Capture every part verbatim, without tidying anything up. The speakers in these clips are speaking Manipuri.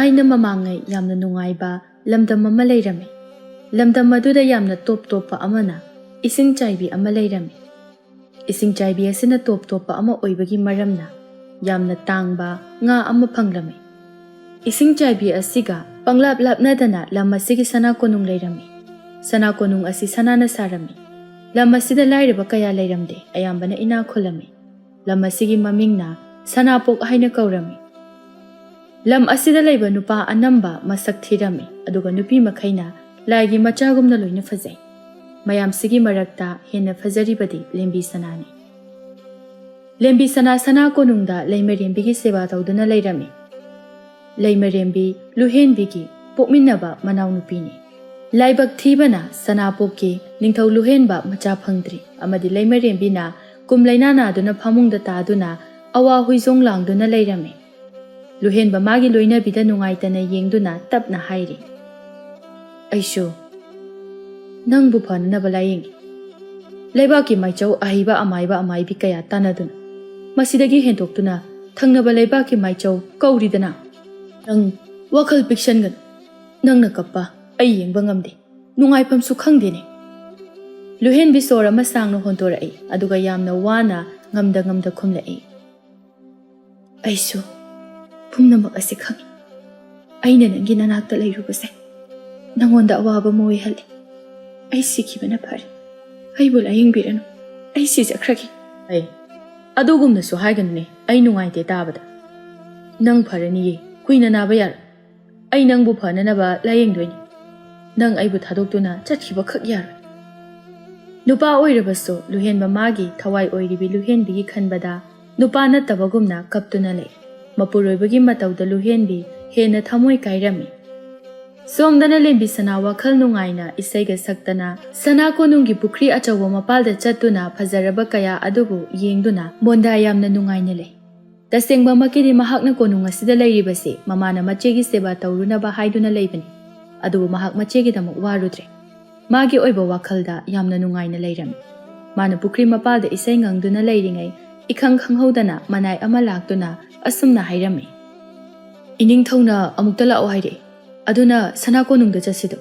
ꯊꯥꯏꯅ ꯃꯃꯥꯡꯉꯩ ꯌꯥꯝꯅ ꯅꯨꯡꯉꯥꯏꯕ ꯂꯝꯗꯝ ꯑꯃ ꯂꯩꯔꯝꯃꯤ꯫ ꯂꯝꯗꯝ ꯑꯗꯨꯗ ꯌꯥꯝꯅ ꯇꯣꯞ ꯇꯣꯞꯄ ꯑꯃꯅ ꯏꯁꯤꯡ ꯆꯥꯏꯕꯤ ꯑꯃ ꯂꯩꯔꯝꯃꯤ꯫ ꯏꯁꯤꯡ ꯆꯥꯏꯕꯤ ꯑꯁꯤꯅ ꯇꯣꯞ ꯇꯣꯞꯄ ꯑꯃ ꯑꯣꯏꯕꯒꯤ ꯃꯔꯝꯅ ꯌꯥꯝꯅ ꯇꯥꯡꯕ ꯉꯥ ꯑꯃ ꯐꯪꯂꯝꯃꯤ꯫ ꯏꯁꯤꯡ ꯆꯥꯏꯕꯤ ꯑꯁꯤꯒ ꯄꯪꯂꯥꯞ ꯂꯥꯞꯅꯗꯅ ꯂꯝ ꯑꯁꯤꯒꯤ ꯁꯅꯥ ꯀꯣꯅꯨꯡ ꯂꯩꯔꯝꯃꯤ꯫ ꯁꯅꯥ ꯀꯣꯅꯨꯡ ꯑꯁꯤ ꯁꯅꯥꯅ ꯁꯥꯔꯝꯃꯤ꯫ ꯂꯝ ꯑꯁꯤꯗ ꯂꯥꯏꯔꯕ ꯀꯌꯥ ꯂꯩꯔꯝꯗꯦ, ꯑꯌꯥꯝꯕꯅ ꯏꯅꯥꯛ ꯈꯨꯜꯂꯝꯃꯤ꯫ ꯂꯝ ꯑꯁꯤꯒꯤ ꯃꯃꯤꯡꯅ ꯁꯅꯥꯄꯣꯛ ꯍꯥꯏꯅ ꯀꯧꯔꯝꯃꯤ꯫ ꯂꯝ ꯑꯁꯤꯗ ꯂꯩꯕ ꯅꯨꯄꯥ ꯑꯅꯝꯕ ꯃꯁꯛ ꯊꯤꯔꯝꯃꯤ, ꯑꯗꯨꯒ ꯅꯨꯄꯤ ꯃꯈꯩꯅ ꯂꯥꯏꯒꯤ ꯃꯆꯥꯒꯨꯝꯅ ꯂꯣꯏꯅ ꯐꯖꯩ꯫ ꯃꯌꯥꯝꯁꯤꯒꯤ ꯃꯔꯛꯇ ꯍꯦꯟꯅ ꯐꯖꯔꯤꯕꯗꯤ ꯂꯦꯝꯕꯤ ꯁꯅꯥꯅꯤ꯫ ꯂꯦꯝꯕꯤ ꯁꯅꯥ ꯁꯅꯥ ꯀꯣꯅꯨꯡꯗ ꯂꯩꯃꯔꯦꯝꯕꯤꯒꯤ ꯁꯦꯕꯥ ꯇꯧꯗꯨꯅ ꯂꯩꯔꯝꯃꯤ꯫ ꯂꯩꯃꯔꯦꯝꯕꯤ ꯂꯨꯍꯦꯟꯕꯤꯒꯤ ꯄꯣꯛꯃꯤꯟꯅꯕ ꯃꯅꯥꯎꯅꯨꯄꯤꯅꯤ꯫ ꯂꯥꯏꯕꯛ ꯊꯤꯕꯅ ꯁꯅꯥꯄꯣꯛꯀꯤ ꯅꯤꯡꯊꯧ ꯂꯨꯍꯦꯟꯕ ꯃꯆꯥ ꯐꯪꯗ꯭ꯔꯤ, ꯑꯃꯗꯤ ꯂꯩꯃꯔꯦꯝꯕꯤꯅ ꯀꯨꯝ ꯂꯩꯅꯥ ꯅꯥꯗꯨꯅ ꯐꯃꯨꯡꯗ ꯇꯥꯗꯨꯅ ꯑꯋꯥ ꯍꯨꯏꯖꯣꯡ ꯂꯥꯡꯗꯨꯅ ꯂꯩꯔꯝꯃꯤ꯫ ꯂꯨꯍꯦꯟꯕ ꯃꯥꯒꯤ ꯂꯣꯏꯅꯕꯤꯗ ꯅꯨꯡꯉꯥꯏꯇꯅ ꯌꯦꯡꯗꯨꯅ ꯇꯞꯅ ꯍꯥꯏꯔꯤ, "ꯑꯩꯁꯨ ꯅꯪꯕꯨ ꯐꯅꯅꯕ ꯂꯥꯌꯦꯡꯏ꯫ ꯂꯩꯕꯥꯛꯀꯤ ꯃꯥꯏꯆꯧ ꯑꯍꯩꯕ ꯑꯃꯥꯏꯕ ꯑꯃꯥꯏꯕꯤ ꯀꯌꯥ ꯇꯥꯟꯅꯗꯨꯅ, ꯃꯁꯤꯗꯒꯤ ꯍꯦꯟꯗꯣꯛꯇꯨꯅ ꯊꯪꯅꯕ ꯂꯩꯕꯥꯛꯀꯤ ꯃꯥꯏꯆꯧ ꯀꯧꯔꯤꯗꯅ꯫ ꯅꯪ ꯋꯥꯈꯜ ꯄꯤꯛꯁꯟꯒꯅꯨ꯫ ꯅꯪꯅ ꯀꯞꯄ ꯑꯩ ꯌꯦꯡꯕ ꯉꯝꯗꯦ꯫ ꯅꯨꯡꯉꯥꯏꯐꯝꯁꯨ ꯈꯪꯗꯦꯅꯦ꯫" ꯂꯨꯍꯦꯟꯕꯤ ꯁꯣꯔ ꯑꯃ ꯁꯥꯡꯅ ꯍꯣꯟꯗꯣꯔꯛꯏ, ꯑꯗꯨꯒ ꯌꯥꯝꯅ ꯋꯥꯅ ꯉꯝꯗ ꯉꯝꯗ ꯈꯨꯝꯂꯛꯏ, "ꯑꯩꯁꯨ ꯄꯨꯝꯅꯃꯛ ꯑꯁꯤ ꯈꯪꯏ꯫ ꯑꯩꯅ ꯅꯪꯒꯤ ꯅꯅꯥꯛꯇ ꯂꯩꯔꯨꯕꯁꯦ ꯅꯪꯉꯣꯟꯗ ꯑꯋꯥꯕ ꯑꯃ ꯑꯣꯏꯍꯜꯂꯤ꯫ ꯑꯩ ꯁꯤꯈꯤꯕꯅ ꯐꯔꯦ꯫ ꯑꯩꯕꯨ ꯂꯥꯌꯦꯡꯕꯤꯔꯅꯨ꯫ ꯑꯩ ꯁꯤꯖꯈ꯭ꯔꯒꯦ꯫" ꯑꯩ ꯑꯗꯨꯒꯨꯝꯅꯁꯨ ꯍꯥꯏꯒꯅꯨꯅꯦ, ꯑꯩ ꯅꯨꯡꯉꯥꯏꯇꯦ ꯇꯥꯕꯗ꯫ ꯅꯪ ꯐꯔꯅꯤꯌꯦ, ꯀꯨꯏꯅ ꯅꯥꯕ ꯌꯥꯔꯣꯏ꯫ ꯑꯩ ꯅꯪꯕꯨ ꯐꯅꯅꯕ ꯂꯥꯌꯦꯡꯗꯣꯏꯅꯤ꯫ ꯅꯪ ꯑꯩꯕꯨ ꯊꯥꯗꯣꯛꯇꯨꯅ ꯆꯠꯈꯤꯕꯈꯛ ꯌꯥꯔꯣꯏ꯫ ꯅꯨꯄꯥ ꯑꯣꯏꯔꯕꯁꯨ ꯂꯨꯍꯦꯟꯕ ꯃꯥꯒꯤ ꯊꯋꯥꯏ ꯑꯣꯏꯔꯤꯕꯤ ꯂꯨꯍꯦꯟꯕꯤꯒꯤ ꯈꯟꯕꯗ ꯅꯨꯄꯥ ꯅꯠꯇꯕꯒꯨꯝꯅ ꯀꯞꯇꯨꯅ ꯂꯩ꯫ ꯃꯄꯨꯔꯣꯏꯕꯒꯤ ꯃꯇꯧꯗ ꯂꯨꯍꯦꯟꯕꯤ ꯍꯦꯟꯅ ꯊꯃꯣꯏ ꯀꯥꯏꯔꯝꯃꯤ꯫ ꯁꯣꯝꯗꯅ ꯂꯦꯝꯕꯤ ꯁꯅꯥ ꯋꯥꯈꯜ ꯅꯨꯡꯉꯥꯏꯅ ꯏꯁꯩꯒ ꯁꯛꯇꯅ ꯁꯅꯥ ꯀꯣꯅꯨꯡꯒꯤ ꯄꯨꯈ꯭ꯔꯤ ꯑꯆꯧꯕ ꯃꯄꯥꯜꯗ ꯆꯠꯇꯨꯅ ꯐꯖꯔꯕ ꯀꯌꯥ ꯑꯗꯨꯕꯨ ꯌꯦꯡꯗꯨꯅ ꯃꯣꯟꯗꯥ ꯌꯥꯝꯅ ꯅꯨꯡꯉꯥꯏꯅ ꯂꯩ꯫ ꯇꯁꯦꯡꯕꯃꯛꯀꯤꯗꯤ ꯃꯍꯥꯛꯅ ꯀꯣꯅꯨꯡ ꯑꯁꯤꯗ ꯂꯩꯔꯤꯕꯁꯤ ꯃꯃꯥꯅ ꯃꯆꯦꯒꯤ ꯁꯦꯕꯥ ꯇꯧꯔꯨꯅꯕ ꯍꯥꯏꯗꯨꯅ ꯂꯩꯕꯅꯤ꯫ ꯑꯗꯨꯕꯨ ꯃꯍꯥꯛ ꯃꯆꯦꯒꯤꯗꯃꯛ ꯋꯥꯔꯨꯗ꯭ꯔꯦ꯫ ꯃꯥꯒꯤ ꯑꯣꯏꯕ ꯋꯥꯈꯜꯗ ꯌꯥꯝꯅ ꯅꯨꯡꯉꯥꯏꯅ ꯂꯩꯔꯝꯃꯤ꯫ ꯃꯥꯅ ꯄꯨꯈ꯭ꯔꯤ ꯃꯄꯥꯜꯗ ꯏꯁꯩ ꯉꯪꯗꯨꯅ ꯂꯩꯔꯤꯉꯩ, ꯏꯈꯪ ꯈꯪꯍꯧꯗꯅ ꯃꯅꯥꯏ ꯑꯃ ꯂꯥꯛꯇꯨꯅ ꯑꯁꯨꯝꯅ ꯍꯥꯏꯔꯝꯃꯤ, "ꯏꯅꯤꯡꯊꯧꯅ ꯑꯃꯨꯛꯇ ꯂꯥꯛꯑꯣ ꯍꯥꯏꯔꯛꯏ, ꯑꯗꯨꯅ ꯁꯅꯥ ꯀꯣꯅꯨꯡꯗ ꯆꯠꯁꯤꯗꯣ꯫"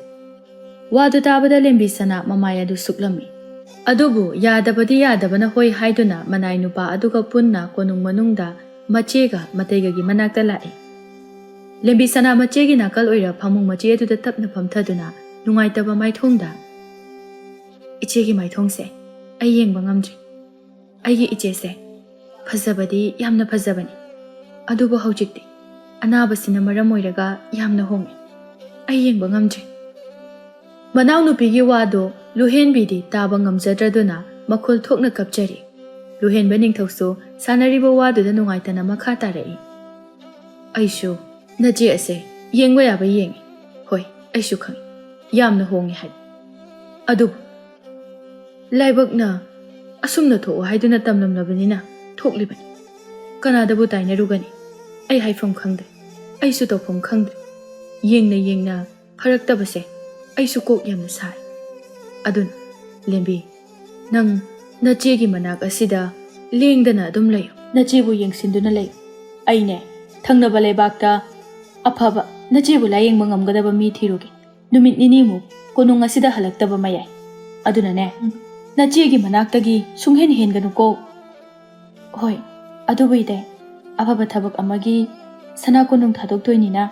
ꯋꯥꯗꯨ ꯇꯥꯕꯗ ꯂꯦꯝꯕꯤ ꯁꯅꯥ ꯃꯃꯥꯏ ꯑꯗꯨ ꯁꯨꯛꯂꯝꯃꯤ꯫ ꯑꯗꯨꯕꯨ ꯌꯥꯗꯕꯗꯤ ꯌꯥꯗꯕꯅ ꯍꯣꯏ ꯍꯥꯏꯗꯨꯅ ꯃꯅꯥꯏ ꯅꯨꯄꯥ ꯑꯗꯨꯒ ꯄꯨꯟꯅ ꯀꯣꯅꯨꯡ ꯃꯅꯨꯡꯗ ꯃꯆꯦꯒ ꯃꯇꯩꯒꯒꯤ ꯃꯅꯥꯛꯇ ꯂꯥꯛꯏ꯫ ꯂꯦꯝꯕꯤ ꯁꯅꯥ ꯃꯆꯦꯒꯤ ꯅꯥꯀꯜ ꯑꯣꯏꯔ ꯐꯃꯨꯡ ꯃꯆꯦ ꯑꯗꯨꯗ ꯇꯞꯅ ꯐꯝꯊꯗꯨꯅ ꯅꯨꯡꯉꯥꯏꯇꯕ ꯃꯥꯏꯊꯣꯡꯗ, "ꯏꯆꯦꯒꯤ ꯃꯥꯏꯊꯣꯡꯁꯦ ꯑꯩ ꯌꯦꯡꯕ ꯉꯝꯗ꯭ꯔꯤ꯫ ꯑꯩꯒꯤ ꯏꯆꯦꯁꯦ ꯐꯖꯕꯗꯤ ꯌꯥꯝꯅ ꯐꯖꯕꯅꯤ, ꯑꯗꯨꯕꯨ ꯍꯧꯖꯤꯛꯇꯤ ꯑꯅꯥꯕꯁꯤꯅ ꯃꯔꯝ ꯑꯣꯏꯔꯒ ꯌꯥꯝꯅ ꯍꯣꯡꯉꯦ꯫ ꯑꯩ ꯌꯦꯡꯕ ꯉꯝꯗ꯭ꯔꯦ꯫" ꯃꯅꯥꯎꯅꯨꯄꯤꯒꯤ ꯋꯥꯗꯣ ꯂꯨꯍꯦꯟꯕꯤꯗꯤ ꯇꯥꯕ ꯉꯝꯖꯗ꯭ꯔꯗꯨꯅ ꯃꯈꯣꯜ ꯊꯣꯛꯅ ꯀꯞꯆꯔꯤ꯫ ꯂꯨꯍꯦꯟꯕ ꯅꯤꯡꯊꯧꯁꯨ ꯁꯥꯟꯅꯔꯤꯕ ꯋꯥꯗꯨꯗ ꯅꯨꯡꯉꯥꯏꯇꯅ ꯃꯈꯥ ꯇꯥꯔꯛꯏ꯫ "ꯑꯩꯁꯨ ꯅꯆꯦ ꯑꯁꯦ ꯌꯦꯡꯕ ꯌꯥꯕ ꯌꯦꯡꯉꯤ꯫ ꯍꯣꯏ, ꯑꯩꯁꯨ ꯈꯪꯉꯤ ꯌꯥꯝꯅ ꯍꯣꯡꯉꯦ ꯍꯥꯏꯕ꯫ ꯑꯗꯨꯕꯨ ꯂꯥꯏꯕꯛꯅ ꯑꯁꯨꯝꯅ ꯊꯣꯛꯑꯣ ꯍꯥꯏꯗꯨꯅ ꯇꯝꯂꯝꯂꯕꯅꯤꯅ ꯊꯣꯛꯂꯤꯕꯅꯤ꯫ ꯀꯅꯥꯗꯕꯨ ꯇꯥꯏꯅꯔꯨꯒꯅꯤ? ꯑꯩ ꯍꯥꯏꯐꯝ ꯈꯪꯗ꯭ꯔꯦ꯫ ꯑꯩꯁꯨ ꯇꯧꯐꯝ ꯈꯪꯗ꯭ꯔꯦ꯫ ꯌꯦꯡꯅ ꯌꯦꯡꯅ ꯐꯔꯛꯇꯕꯁꯦ ꯑꯩꯁꯨ ꯀꯣꯛ ꯌꯥꯝꯅ ꯁꯥꯏ꯫ ꯑꯗꯨꯅ ꯂꯦꯝꯕꯤ, ꯅꯪ ꯅꯆꯦꯒꯤ ꯃꯅꯥꯛ ꯑꯁꯤꯗ ꯂꯦꯡꯗꯅ ꯑꯗꯨꯝ ꯂꯩꯌꯨ꯫ ꯅꯆꯦꯕꯨ ꯌꯦꯡꯁꯤꯟꯗꯨꯅ ꯂꯩꯌꯨ꯫ ꯑꯩꯅꯦ ꯊꯪꯅꯕ ꯂꯩꯕꯥꯛꯇ ꯑꯐꯕ ꯅꯆꯦꯕꯨ ꯂꯥꯌꯦꯡꯕ ꯉꯝꯒꯗꯕ ꯃꯤ ꯊꯤꯔꯨꯒꯦ꯫ ꯅꯨꯃꯤꯠ ꯅꯤꯅꯤꯃꯨꯛ ꯀꯣꯅꯨꯡ ꯑꯁꯤꯗ ꯍꯜꯂꯛꯇꯕ ꯃꯌꯥꯏ꯫ ꯑꯗꯨꯅꯅꯦ, ꯅꯆꯦꯒꯤ ꯃꯅꯥꯛꯇꯒꯤ ꯁꯨꯡꯍꯦꯟ ꯍꯦꯟꯒꯅꯨꯀꯣ꯫" "ꯍꯣꯏ, ꯑꯗꯨꯕꯨ ꯏꯇꯩ, ꯑꯐꯕ ꯊꯕꯛ ꯑꯃꯒꯤ ꯁꯅꯥ ꯀꯣꯅꯨꯡ ꯊꯥꯗꯣꯛꯇꯣꯏꯅꯤꯅ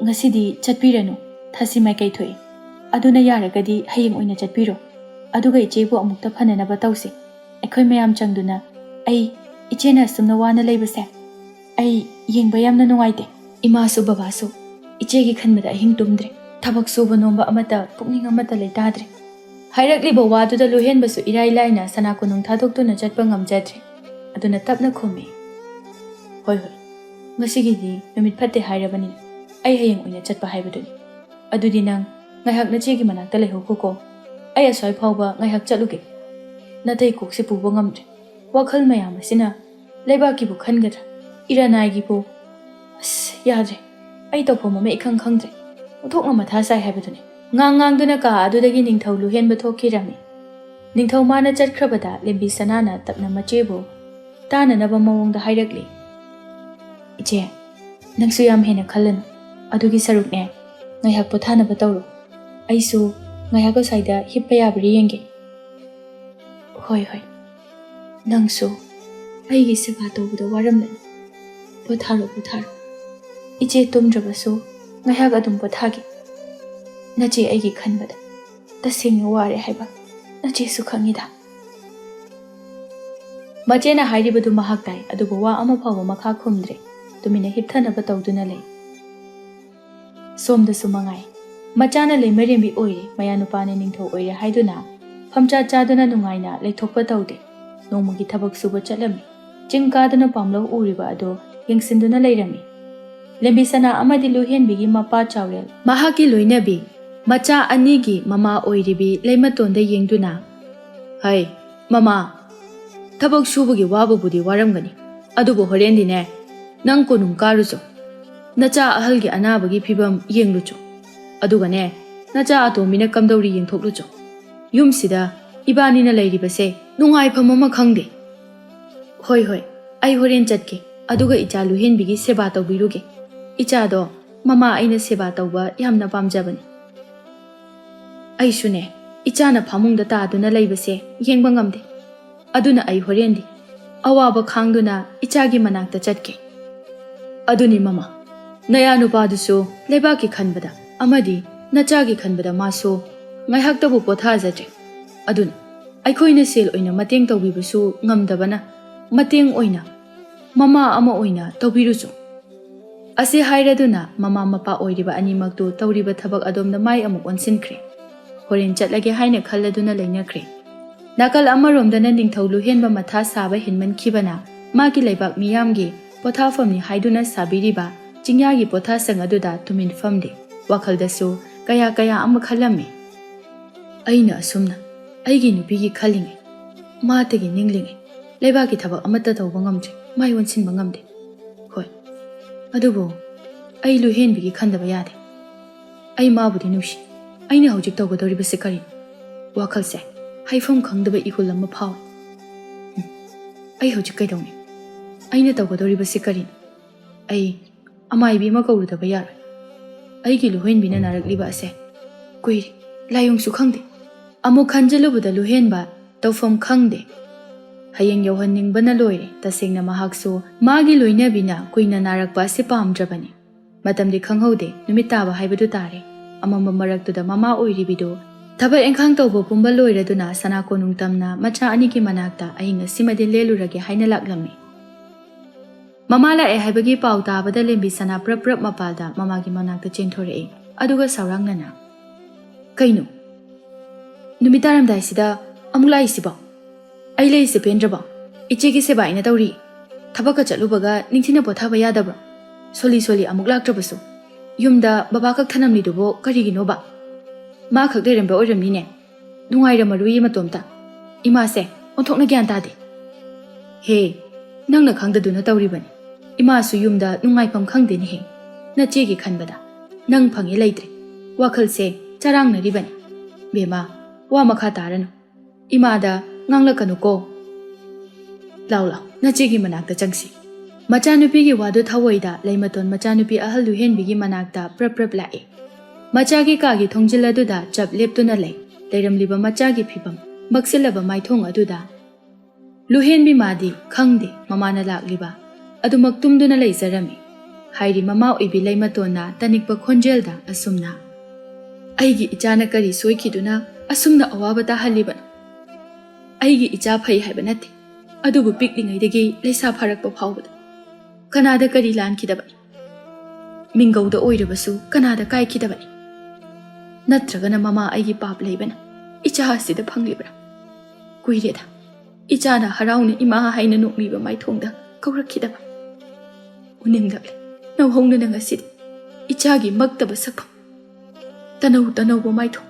ꯉꯁꯤꯗꯤ ꯆꯠꯄꯤꯔꯅꯨ, ꯊꯥꯁꯤ ꯃꯥꯏꯀꯩ ꯊꯣꯛꯏ꯫ ꯑꯗꯨꯅ ꯌꯥꯔꯒꯗꯤ ꯍꯌꯦꯡ ꯑꯣꯏꯅ ꯆꯠꯄꯤꯔꯣ꯫ ꯑꯗꯨꯒ ꯏꯆꯦꯕꯨ ꯑꯃꯨꯛꯇ ꯐꯅꯅꯕ ꯇꯧꯁꯤ꯫ ꯑꯩꯈꯣꯏ ꯃꯌꯥꯝ ꯆꯪꯗꯨꯅ꯫ ꯑꯩ ꯏꯆꯦꯅ ꯑꯁꯨꯝꯅ ꯋꯥꯅ ꯂꯩꯕꯁꯦ ꯑꯩ ꯌꯦꯡꯕ ꯌꯥꯝꯅ ꯅꯨꯡꯉꯥꯏꯇꯦ꯫ ꯏꯃꯥꯁꯨ ꯕꯕꯥꯁꯨ ꯏꯆꯦꯒꯤ ꯈꯟꯕꯗ ꯑꯍꯤꯡ ꯇꯨꯝꯗ꯭ꯔꯦ꯫ ꯊꯕꯛ ꯁꯨꯕ ꯅꯣꯝꯕ ꯑꯃꯠꯇ ꯄꯨꯛꯅꯤꯡ ꯑꯃꯠꯇ ꯂꯩꯇꯥꯗ꯭ꯔꯦ꯫" ꯍꯥꯏꯔꯛꯂꯤꯕ ꯋꯥꯗꯨꯗ ꯂꯨꯍꯦꯟꯕꯁꯨ ꯏꯔꯥꯏ ꯂꯥꯏꯅ ꯁꯅꯥ ꯀꯣꯅꯨꯡ ꯊꯥꯗꯣꯛꯇꯨꯅ ꯆꯠꯄ ꯉꯝꯖꯗ꯭ꯔꯦ꯫ ꯑꯗꯨꯅ ꯇꯞꯅ ꯈꯨꯝꯃꯤ, "ꯍꯣꯏ, ꯍꯣꯏ, ꯉꯁꯤꯒꯤꯗꯤ ꯅꯨꯃꯤꯠ ꯐꯠꯇꯦ ꯍꯥꯏꯔꯕꯅꯤꯅ ꯑꯩ ꯍꯌꯦꯡ ꯑꯣꯏꯅ ꯆꯠꯄ ꯍꯥꯏꯕꯗꯨꯅꯤ꯫ ꯑꯗꯨꯗꯤ ꯅꯪ ꯉꯥꯏꯍꯥꯛ ꯅꯆꯦꯒꯤ ꯃꯅꯥꯛꯇ ꯂꯩꯍꯧꯈꯣꯀꯣ꯫ ꯑꯩ ꯑꯁ꯭ꯋꯥꯏ ꯐꯥꯎꯕ ꯉꯥꯏꯍꯥꯛ ꯆꯠꯂꯨꯒꯦ꯫ ꯅꯇꯩ ꯀꯣꯛꯁꯤ ꯄꯨꯕ ꯉꯝꯗ꯭ꯔꯦ꯫ ꯋꯥꯈꯜ ꯃꯌꯥꯝ ꯑꯁꯤꯅ ꯂꯩꯕꯥꯛꯀꯤꯕꯨ ꯈꯟꯒꯗ꯭ꯔꯥ, ꯏꯔꯅꯥꯏꯒꯤꯕꯨ? ꯑꯁ, ꯌꯥꯗ꯭ꯔꯦ꯫ ꯑꯩ ꯇꯧꯐꯝ ꯑꯃ ꯏꯈꯪ ꯈꯪꯗ꯭ꯔꯦ꯫ ꯑꯣꯟꯊꯣꯛꯅ ꯃꯊꯥ ꯁꯥꯏ ꯍꯥꯏꯕꯗꯨꯅꯤ꯫" ꯉꯥꯡ ꯉꯥꯡꯗꯨꯅ ꯀꯥ ꯑꯗꯨꯗꯒꯤ ꯅꯤꯡꯊꯧ ꯂꯨꯍꯦꯟꯕ ꯊꯣꯛꯈꯤꯔꯝꯃꯤ꯫ ꯅꯤꯡꯊꯧ ꯃꯥꯅ ꯆꯠꯈ꯭ꯔꯕꯗ ꯂꯦꯝꯕꯤ ꯁꯅꯥꯅ ꯇꯞꯅ ꯃꯆꯦꯕꯨ ꯇꯥꯅꯅꯕ ꯃꯑꯣꯡꯗ ꯍꯥꯏꯔꯛꯂꯤ, "ꯏꯆꯦ, ꯅꯪꯁꯨ ꯌꯥꯝ ꯍꯦꯟꯅ ꯈꯜꯂꯅꯨ꯫ ꯑꯗꯨꯒꯤ ꯁꯔꯨꯛꯅꯦ, ꯉꯥꯏꯍꯥꯛ ꯄꯣꯊꯥꯅꯕ ꯇꯧꯔꯣ꯫ ꯑꯩꯁꯨ ꯉꯥꯏꯍꯥꯛ ꯑꯁ꯭ꯋꯥꯏꯗ ꯍꯤꯞꯄ ꯌꯥꯕ꯭ꯔꯥ ꯌꯦꯡꯒꯦ꯫ ꯍꯣꯏ, ꯍꯣꯏ꯫ ꯅꯪꯁꯨ ꯑꯩꯒꯤ ꯁꯦꯕꯥ ꯇꯧꯕꯗ ꯋꯥꯔꯝꯂꯅꯤ꯫ ꯄꯣꯊꯥꯔꯣ, ꯄꯣꯊꯥꯔꯣ꯫ ꯏꯆꯦ ꯇꯨꯝꯗ꯭ꯔꯕꯁꯨ ꯉꯥꯏꯍꯥꯛ ꯑꯗꯨꯝ ꯄꯣꯊꯥꯒꯦ꯫ ꯅꯆꯦ ꯑꯩꯒꯤ ꯈꯟꯕꯗ ꯇꯁꯦꯡꯅ ꯋꯥꯔꯦ ꯍꯥꯏꯕ ꯅꯆꯦꯁꯨ ꯈꯪꯉꯤꯗ꯫ ꯃꯆꯦꯅ ꯍꯥꯏꯔꯤꯕꯗꯨ ꯃꯍꯥꯛ ꯇꯥꯏ, ꯑꯗꯨꯕꯨ ꯋꯥ ꯑꯃ ꯐꯥꯎꯕ ꯃꯈꯥ ꯈꯨꯝꯗ꯭ꯔꯦ꯫ ꯇꯨꯃꯤꯟꯅ ꯍꯤꯞꯊꯅꯕ ꯇꯧꯗꯨꯅ ꯂꯩ꯫ ꯁꯣꯝꯗꯁꯨ ꯃꯉꯥꯏ꯫ ꯃꯆꯥꯅ ꯂꯩꯃꯔꯦꯝꯕꯤ ꯑꯣꯏꯔꯦ, ꯃꯌꯥꯅꯨꯄꯥꯅ ꯅꯤꯡꯊꯧ ꯑꯣꯏꯔꯦ ꯍꯥꯏꯗꯨꯅ ꯐꯝꯆꯥ ꯆꯥꯗꯨꯅ ꯅꯨꯡꯉꯥꯏꯅ ꯂꯩꯊꯣꯛꯄ ꯇꯧꯗꯦ꯫ ꯅꯣꯡꯃꯒꯤ ꯊꯕꯛ ꯁꯨꯕ ꯆꯠꯂꯝꯃꯤ꯫ ꯆꯤꯡ ꯀꯥꯗꯨꯅ ꯄꯥꯝꯂꯧ ꯎꯔꯤꯕ ꯑꯗꯨ ꯌꯦꯡꯁꯤꯟꯗꯨꯅ ꯂꯩꯔꯝꯃꯤ꯫ ꯂꯦꯝꯕꯤꯁꯅꯥ ꯑꯃꯗꯤ ꯂꯨꯍꯦꯟꯕꯤꯒꯤ ꯃꯄꯥ ꯆꯥꯎꯔꯦꯜ, ꯃꯍꯥꯛꯀꯤ ꯂꯣꯏꯅꯕꯤ, ꯃꯆꯥ ꯑꯅꯤꯒꯤ ꯃꯃꯥ ꯑꯣꯏꯔꯤꯕꯤ ꯂꯩꯃꯇꯣꯟꯗ ꯌꯦꯡꯗꯨꯅ, "ꯍꯩ, ꯃꯃꯥ, ꯊꯕꯛ ꯁꯨꯕꯒꯤ ꯋꯥꯕꯕꯨꯗꯤ ꯋꯥꯔꯝꯒꯅꯤ, ꯑꯗꯨꯕꯨ ꯍꯣꯔꯦꯟꯗꯤꯅꯦ, ꯅꯪ ꯀꯣꯅꯨꯡ ꯀꯥꯔꯨꯆꯣ꯫ ꯅꯆꯥ ꯑꯍꯜꯒꯤ ꯑꯅꯥꯕꯒꯤ ꯐꯤꯕꯝ ꯌꯦꯡꯂꯨꯆꯣ꯫ ꯑꯗꯨꯒꯅꯦ, ꯅꯆꯥ ꯑꯇꯣꯝꯕꯤꯅ ꯀꯝꯗꯧꯔꯤ ꯌꯦꯡꯊꯣꯛꯂꯨꯆꯣ꯫ ꯌꯨꯝꯁꯤꯗ ꯏꯕꯥꯅꯤꯅ ꯂꯩꯔꯤꯕꯁꯦ ꯅꯨꯡꯉꯥꯏꯐꯝ ꯑꯃ ꯈꯪꯗꯦ꯫" "ꯍꯣꯏ, ꯍꯣꯏ, ꯑꯩ ꯍꯣꯔꯦꯟ ꯆꯠꯀꯦ, ꯑꯗꯨꯒ ꯏꯆꯥ ꯂꯨꯍꯦꯟꯕꯤꯒꯤ ꯁꯦꯕꯥ ꯇꯧꯕꯤꯔꯨꯒꯦ꯫ ꯏꯆꯥꯗꯣ ꯃꯃꯥ ꯑꯩꯅ ꯁꯦꯕꯥ ꯇꯧꯕ ꯌꯥꯝꯅ ꯄꯥꯝꯖꯕꯅꯤ꯫" "ꯑꯩꯁꯨꯅꯦ, ꯏꯆꯥꯅ ꯐꯃꯨꯡꯗ ꯇꯥꯗꯨꯅ ꯂꯩꯕꯁꯦ ꯌꯦꯡꯕ ꯉꯝꯗꯦ꯫ ꯑꯗꯨꯅ ꯑꯩ ꯍꯣꯔꯦꯟꯗꯤ ꯑꯋꯥꯕ ꯈꯥꯡꯗꯨꯅ ꯏꯆꯥꯒꯤ ꯃꯅꯥꯛꯇ ꯆꯠꯀꯦ꯫" "ꯑꯗꯨꯅꯤ ꯃꯃꯥ, ꯅꯌꯥ ꯅꯨꯄꯥꯗꯨꯁꯨ ꯂꯩꯕꯥꯛꯀꯤ ꯈꯟꯕꯗ ꯑꯃꯗꯤ ꯅꯆꯥꯒꯤ ꯈꯟꯕꯗ ꯃꯥꯁꯨ ꯉꯥꯏꯍꯥꯛꯇꯕꯨ ꯄꯣꯊꯥꯖꯗ꯭ꯔꯦ꯫ ꯑꯗꯨꯅ ꯑꯩꯈꯣꯏꯅ ꯁꯦꯜ ꯑꯣꯏꯅ ꯃꯇꯦꯡ ꯇꯧꯕꯤꯕꯁꯨ ꯉꯝꯗꯕꯅ, ꯃꯇꯦꯡ ꯑꯣꯏꯅ ꯃꯃꯥ ꯑꯃ ꯑꯣꯏꯅ ꯇꯧꯕꯤꯔꯨꯆꯣ꯫" ꯑꯁꯤ ꯍꯥꯏꯔꯗꯨꯅ ꯃꯃꯥ ꯃꯄꯥ ꯑꯣꯏꯔꯤꯕ ꯑꯅꯤꯃꯛꯇꯨ ꯇꯧꯔꯤꯕ ꯊꯕꯛ ꯑꯗꯣꯝꯗ ꯃꯥꯏ ꯑꯃꯨꯛ ꯑꯣꯟꯁꯤꯟꯈ꯭ꯔꯦ꯫ ꯍꯣꯔꯦꯟ ꯆꯠꯂꯒꯦ ꯍꯥꯏꯅ ꯈꯜꯂꯗꯨꯅ ꯂꯩꯅꯈ꯭ꯔꯦ꯫ ꯅꯥꯀꯜ ꯑꯃꯔꯣꯝꯗꯅ ꯅꯤꯡꯊꯧ ꯂꯨꯍꯦꯟꯕ ꯃꯊꯥ ꯁꯥꯕ ꯍꯦꯟꯃꯟꯈꯤꯕꯅ ꯃꯥꯒꯤ ꯂꯩꯕꯥꯛ ꯃꯤꯌꯥꯝꯒꯤ ꯄꯣꯊꯥꯐꯝꯅꯤ ꯍꯥꯏꯗꯨꯅ ꯁꯥꯕꯤꯔꯤꯕ ꯆꯤꯡꯌꯥꯒꯤ ꯄꯣꯊꯥꯁꯪ ꯑꯗꯨꯗ ꯇꯨꯃꯤꯟ ꯐꯝꯗꯦ꯫ ꯋꯥꯈꯜꯗꯁꯨ ꯀꯌꯥ ꯀꯌꯥ ꯑꯃ ꯈꯜꯂꯝꯃꯤ꯫ "ꯑꯩꯅ ꯑꯁꯨꯝꯅ ꯑꯩꯒꯤ ꯅꯨꯄꯤꯒꯤ ꯈꯜꯂꯤꯉꯩ, ꯃꯥꯇꯒꯤ ꯅꯤꯡꯂꯤꯉꯩ, ꯂꯩꯕꯥꯛꯀꯤ ꯊꯕꯛ ꯑꯃꯠꯇ ꯇꯧꯕ ꯉꯝꯗ꯭ꯔꯦ, ꯃꯥꯏ ꯑꯣꯟꯁꯤꯟꯕ ꯉꯝꯗꯦ꯫ ꯍꯣꯏ, ꯑꯗꯨꯕꯨ ꯑꯩ ꯂꯨꯍꯦꯟꯕꯤꯒꯤ ꯈꯟꯗꯕ ꯌꯥꯗꯦ꯫ ꯑꯩ ꯃꯥꯕꯨꯗꯤ ꯅꯨꯡꯁꯤ꯫ ꯑꯩꯅ ꯍꯧꯖꯤꯛ ꯇꯧꯒꯗꯧꯔꯤꯕꯁꯤ ꯀꯔꯤꯅꯣ?" ꯋꯥꯈꯜꯁꯦ ꯍꯥꯏꯐꯝ ꯈꯪꯗꯕ ꯏꯍꯨꯜ ꯑꯃ ꯐꯥꯎꯏ꯫ "ꯎꯝ, ꯑꯩ ꯍꯧꯖꯤꯛ ꯀꯩꯗꯧꯅꯤ? ꯑꯩꯅ ꯇꯧꯒꯗꯧꯔꯤꯕꯁꯤ ꯀꯔꯤꯅꯣ? ꯑꯩ ꯑꯃꯥꯏꯕꯤ ꯑꯃ ꯀꯧꯔꯨꯗꯕ ꯌꯥꯔꯣꯏ꯫ ꯑꯩꯒꯤ ꯂꯨꯍꯦꯟꯕꯤꯅ ꯅꯥꯔꯛꯂꯤꯕ ꯑꯁꯦ ꯀꯨꯏꯔꯦ, ꯂꯥꯏꯑꯣꯡꯁꯨ ꯈꯪꯗꯦ꯫ ꯑꯃꯨꯛ ꯈꯟꯖꯤꯜꯂꯨꯕꯗ ꯂꯨꯍꯦꯟꯕ ꯇꯧꯐꯝ ꯈꯪꯗꯦ꯫ ꯍꯌꯦꯡ ꯌꯧꯍꯟꯅꯤꯡꯕꯅ ꯂꯣꯏꯔꯦ꯫ ꯇꯁꯦꯡꯅ ꯃꯍꯥꯛꯁꯨ ꯃꯥꯒꯤ ꯂꯣꯏꯅꯕꯤꯅ ꯀꯨꯏꯅ ꯅꯥꯔꯛꯄ ꯑꯁꯤ ꯄꯥꯝꯗ꯭ꯔꯕꯅꯤ꯫ ꯃꯇꯝꯗꯤ ꯈꯪꯍꯧꯗꯦ, ꯅꯨꯃꯤꯠ ꯇꯥꯕ ꯍꯥꯏꯕꯗꯨ ꯇꯥꯔꯦ꯫ ꯑꯃꯝꯕ ꯃꯔꯛꯇꯨꯗ ꯃꯃꯥ ꯑꯣꯏꯔꯤꯕꯤꯗꯨ ꯊꯕꯛ ꯏꯪꯈꯥꯡ ꯇꯧꯕ ꯄꯨꯝꯕ ꯂꯣꯏꯔꯗꯨꯅ ꯁꯅꯥ ꯀꯣꯅꯨꯡ ꯇꯝꯅ ꯃꯆꯥ ꯑꯅꯤꯒꯤ ꯃꯅꯥꯛꯇ ꯑꯍꯤꯡ ꯑꯁꯤꯃꯗꯤ ꯂꯦꯜꯂꯨꯔꯒꯦ ꯍꯥꯏꯅ ꯂꯥꯛꯂꯝꯃꯤ꯫ ꯃꯃꯥ ꯂꯥꯛꯑꯦ ꯍꯥꯏꯕꯒꯤ ꯄꯥꯎ ꯇꯥꯕꯗ ꯂꯦꯝꯕꯤ ꯁꯅꯥ ꯄ꯭ꯔꯞ ꯄ꯭ꯔꯞ ꯃꯄꯥꯜꯗ ꯃꯃꯥꯒꯤ ꯃꯅꯥꯛꯇ ꯆꯦꯟꯊꯣꯔꯛꯏ꯫ ꯑꯗꯨꯒ ꯁꯥꯎꯔꯥꯡꯅꯅ, "ꯀꯩꯅꯣ? ꯅꯨꯃꯤꯠ ꯇꯥꯔꯝꯗꯥꯏꯁꯤꯗ ꯑꯃꯨꯛ ꯂꯥꯛꯏꯁꯤꯕꯣ? ꯑꯩ ꯂꯩꯔꯤꯁꯦ ꯄꯦꯟꯗ꯭ꯔꯕꯣ? ꯏꯆꯦꯒꯤ ꯁꯦꯕꯥ ꯑꯩꯅ ꯇꯧꯔꯤ꯫ ꯊꯕꯛꯀ ꯆꯠꯂꯨꯕꯒ ꯅꯤꯡꯊꯤꯅ ꯄꯣꯊꯥꯕ ꯌꯥꯗꯕ꯭ꯔꯣ? ꯁꯣꯜꯂꯤ ꯁꯣꯜꯂꯤ ꯑꯃꯨꯛ ꯂꯥꯛꯇ꯭ꯔꯕꯁꯨ꯫ ꯌꯨꯝꯗ ꯕꯕꯥ ꯈꯛ ꯊꯅꯝꯂꯤꯗꯨꯕꯣ ꯀꯔꯤꯒꯤꯅꯣꯕ? ꯃꯥ ꯈꯛ ꯂꯩꯔꯝꯕ ꯑꯣꯏꯔꯝꯅꯤꯅꯦ꯫ ꯅꯨꯡꯉꯥꯏꯔꯝꯃꯔꯣꯏꯌꯦ ꯃꯇꯣꯝꯇ꯫ ꯏꯃꯥꯁꯦ ꯑꯣꯟꯊꯣꯛꯅ ꯒ꯭ꯌꯥꯟ ꯇꯥꯗꯦ꯫ ꯍꯦ, ꯅꯪꯅ ꯈꯪꯗꯗꯨꯅ ꯇꯧꯔꯤꯕꯅꯤ꯫ ꯏꯃꯥꯁꯨ ꯌꯨꯝꯗ ꯅꯨꯡꯉꯥꯏꯐꯝ ꯈꯪꯗꯦꯅꯦꯍꯦ꯫ ꯅꯆꯦꯒꯤ ꯈꯟꯕꯗ ꯅꯪ ꯐꯪꯉꯦ ꯂꯩꯇ꯭ꯔꯦ꯫ ꯋꯥꯈꯜꯁꯦ ꯆꯔꯥꯡꯅꯔꯤꯕꯅꯤ꯫ ꯕꯦꯝꯃ, ꯋꯥ ꯃꯈꯥ ꯇꯥꯔꯅꯨ꯫ ꯏꯃꯥꯗ ꯉꯥꯡꯂꯛꯀꯅꯨꯀꯣ꯫ ꯂꯥꯎ ꯂꯥꯎ, ꯅꯆꯦꯒꯤ ꯃꯅꯥꯛꯇ ꯆꯪꯁꯤ꯫" ꯃꯆꯥꯅꯨꯄꯤꯒꯤ ꯋꯥꯗꯨ ꯊꯧꯑꯣꯏꯗ ꯂꯩꯃꯇꯣꯟ ꯃꯆꯥꯅꯨꯄꯤ ꯑꯍꯜ ꯂꯨꯍꯦꯟꯕꯤꯒꯤ ꯃꯅꯥꯛꯇ ꯄ꯭ꯔꯞ ꯄ꯭ꯔꯞ ꯂꯥꯛꯏ꯫ ꯃꯆꯥꯒꯤ ꯀꯥꯒꯤ ꯊꯣꯡꯖꯤꯜ ꯑꯗꯨꯗ ꯆꯞ ꯂꯦꯞꯇꯨꯅ ꯂꯩ꯫ ꯂꯩꯔꯝꯂꯤꯕ ꯃꯆꯥꯒꯤ ꯐꯤꯕꯝ, ꯃꯛꯁꯤꯜꯂꯕ ꯃꯥꯏꯊꯣꯡ ꯑꯗꯨꯗ ꯂꯨꯍꯦꯟꯕꯤ ꯃꯥꯗꯤ ꯈꯪꯗꯦ ꯃꯃꯥꯅ ꯂꯥꯛꯂꯤꯕ ꯑꯗꯨꯃꯛ ꯇꯨꯝꯗꯨꯅ ꯂꯩꯖꯔꯝꯃꯤ꯫ ꯍꯥꯏꯔꯤ ꯃꯃꯥ ꯑꯣꯏꯕꯤ ꯂꯩꯃꯇꯣꯟꯅ ꯇꯅꯤꯛꯄ ꯈꯣꯟꯖꯦꯜꯗ ꯑꯁꯨꯝꯅ, "ꯑꯩꯒꯤ ꯏꯆꯥꯅ ꯀꯔꯤ ꯁꯣꯏꯈꯤꯗꯨꯅ ꯑꯁꯨꯝꯅ ꯑꯋꯥꯕ ꯇꯥꯍꯜꯂꯤꯕꯅꯣ? ꯑꯩꯒꯤ ꯏꯆꯥ ꯐꯩ ꯍꯥꯏꯕ ꯅꯠꯇꯦ, ꯑꯗꯨꯕꯨ ꯄꯤꯛꯂꯤꯉꯩꯗꯒꯤ ꯂꯩꯁꯥ ꯐꯥꯔꯛꯄ ꯐꯥꯎꯕꯗ ꯀꯅꯥꯗ ꯀꯔꯤ ꯂꯥꯟꯈꯤꯗꯕꯅꯤ? ꯃꯤꯡꯒꯧꯗ ꯑꯣꯏꯔꯕꯁꯨ ꯀꯅꯥꯗ ꯀꯥꯏꯈꯤꯗꯕꯅꯤ? ꯅꯠꯇ꯭ꯔꯒꯅ ꯃꯃꯥ ꯑꯩꯒꯤ ꯄꯥꯞ ꯂꯩꯕꯅ ꯏꯆꯥ ꯑꯁꯤꯗ ꯐꯪꯂꯤꯕ꯭ꯔꯥ? ꯀꯨꯏꯔꯦꯗ ꯏꯆꯥꯅ ꯍꯔꯥꯎꯅ ꯏꯃꯥ ꯍꯥꯏꯅ ꯅꯣꯛꯃꯤꯕ ꯃꯥꯏꯊꯣꯡꯗ ꯀꯧꯔꯛꯈꯤꯗꯕ꯫ ꯎꯅꯤꯡꯂꯛꯂꯦ ꯅꯧꯍꯧꯅꯅ ꯉꯁꯤꯗꯤ ꯏꯆꯥꯒꯤ ꯃꯛꯇꯕ ꯁꯛꯐꯝ, ꯇꯅꯧ ꯇꯅꯧꯕ ꯃꯥꯏꯊꯣꯡ꯫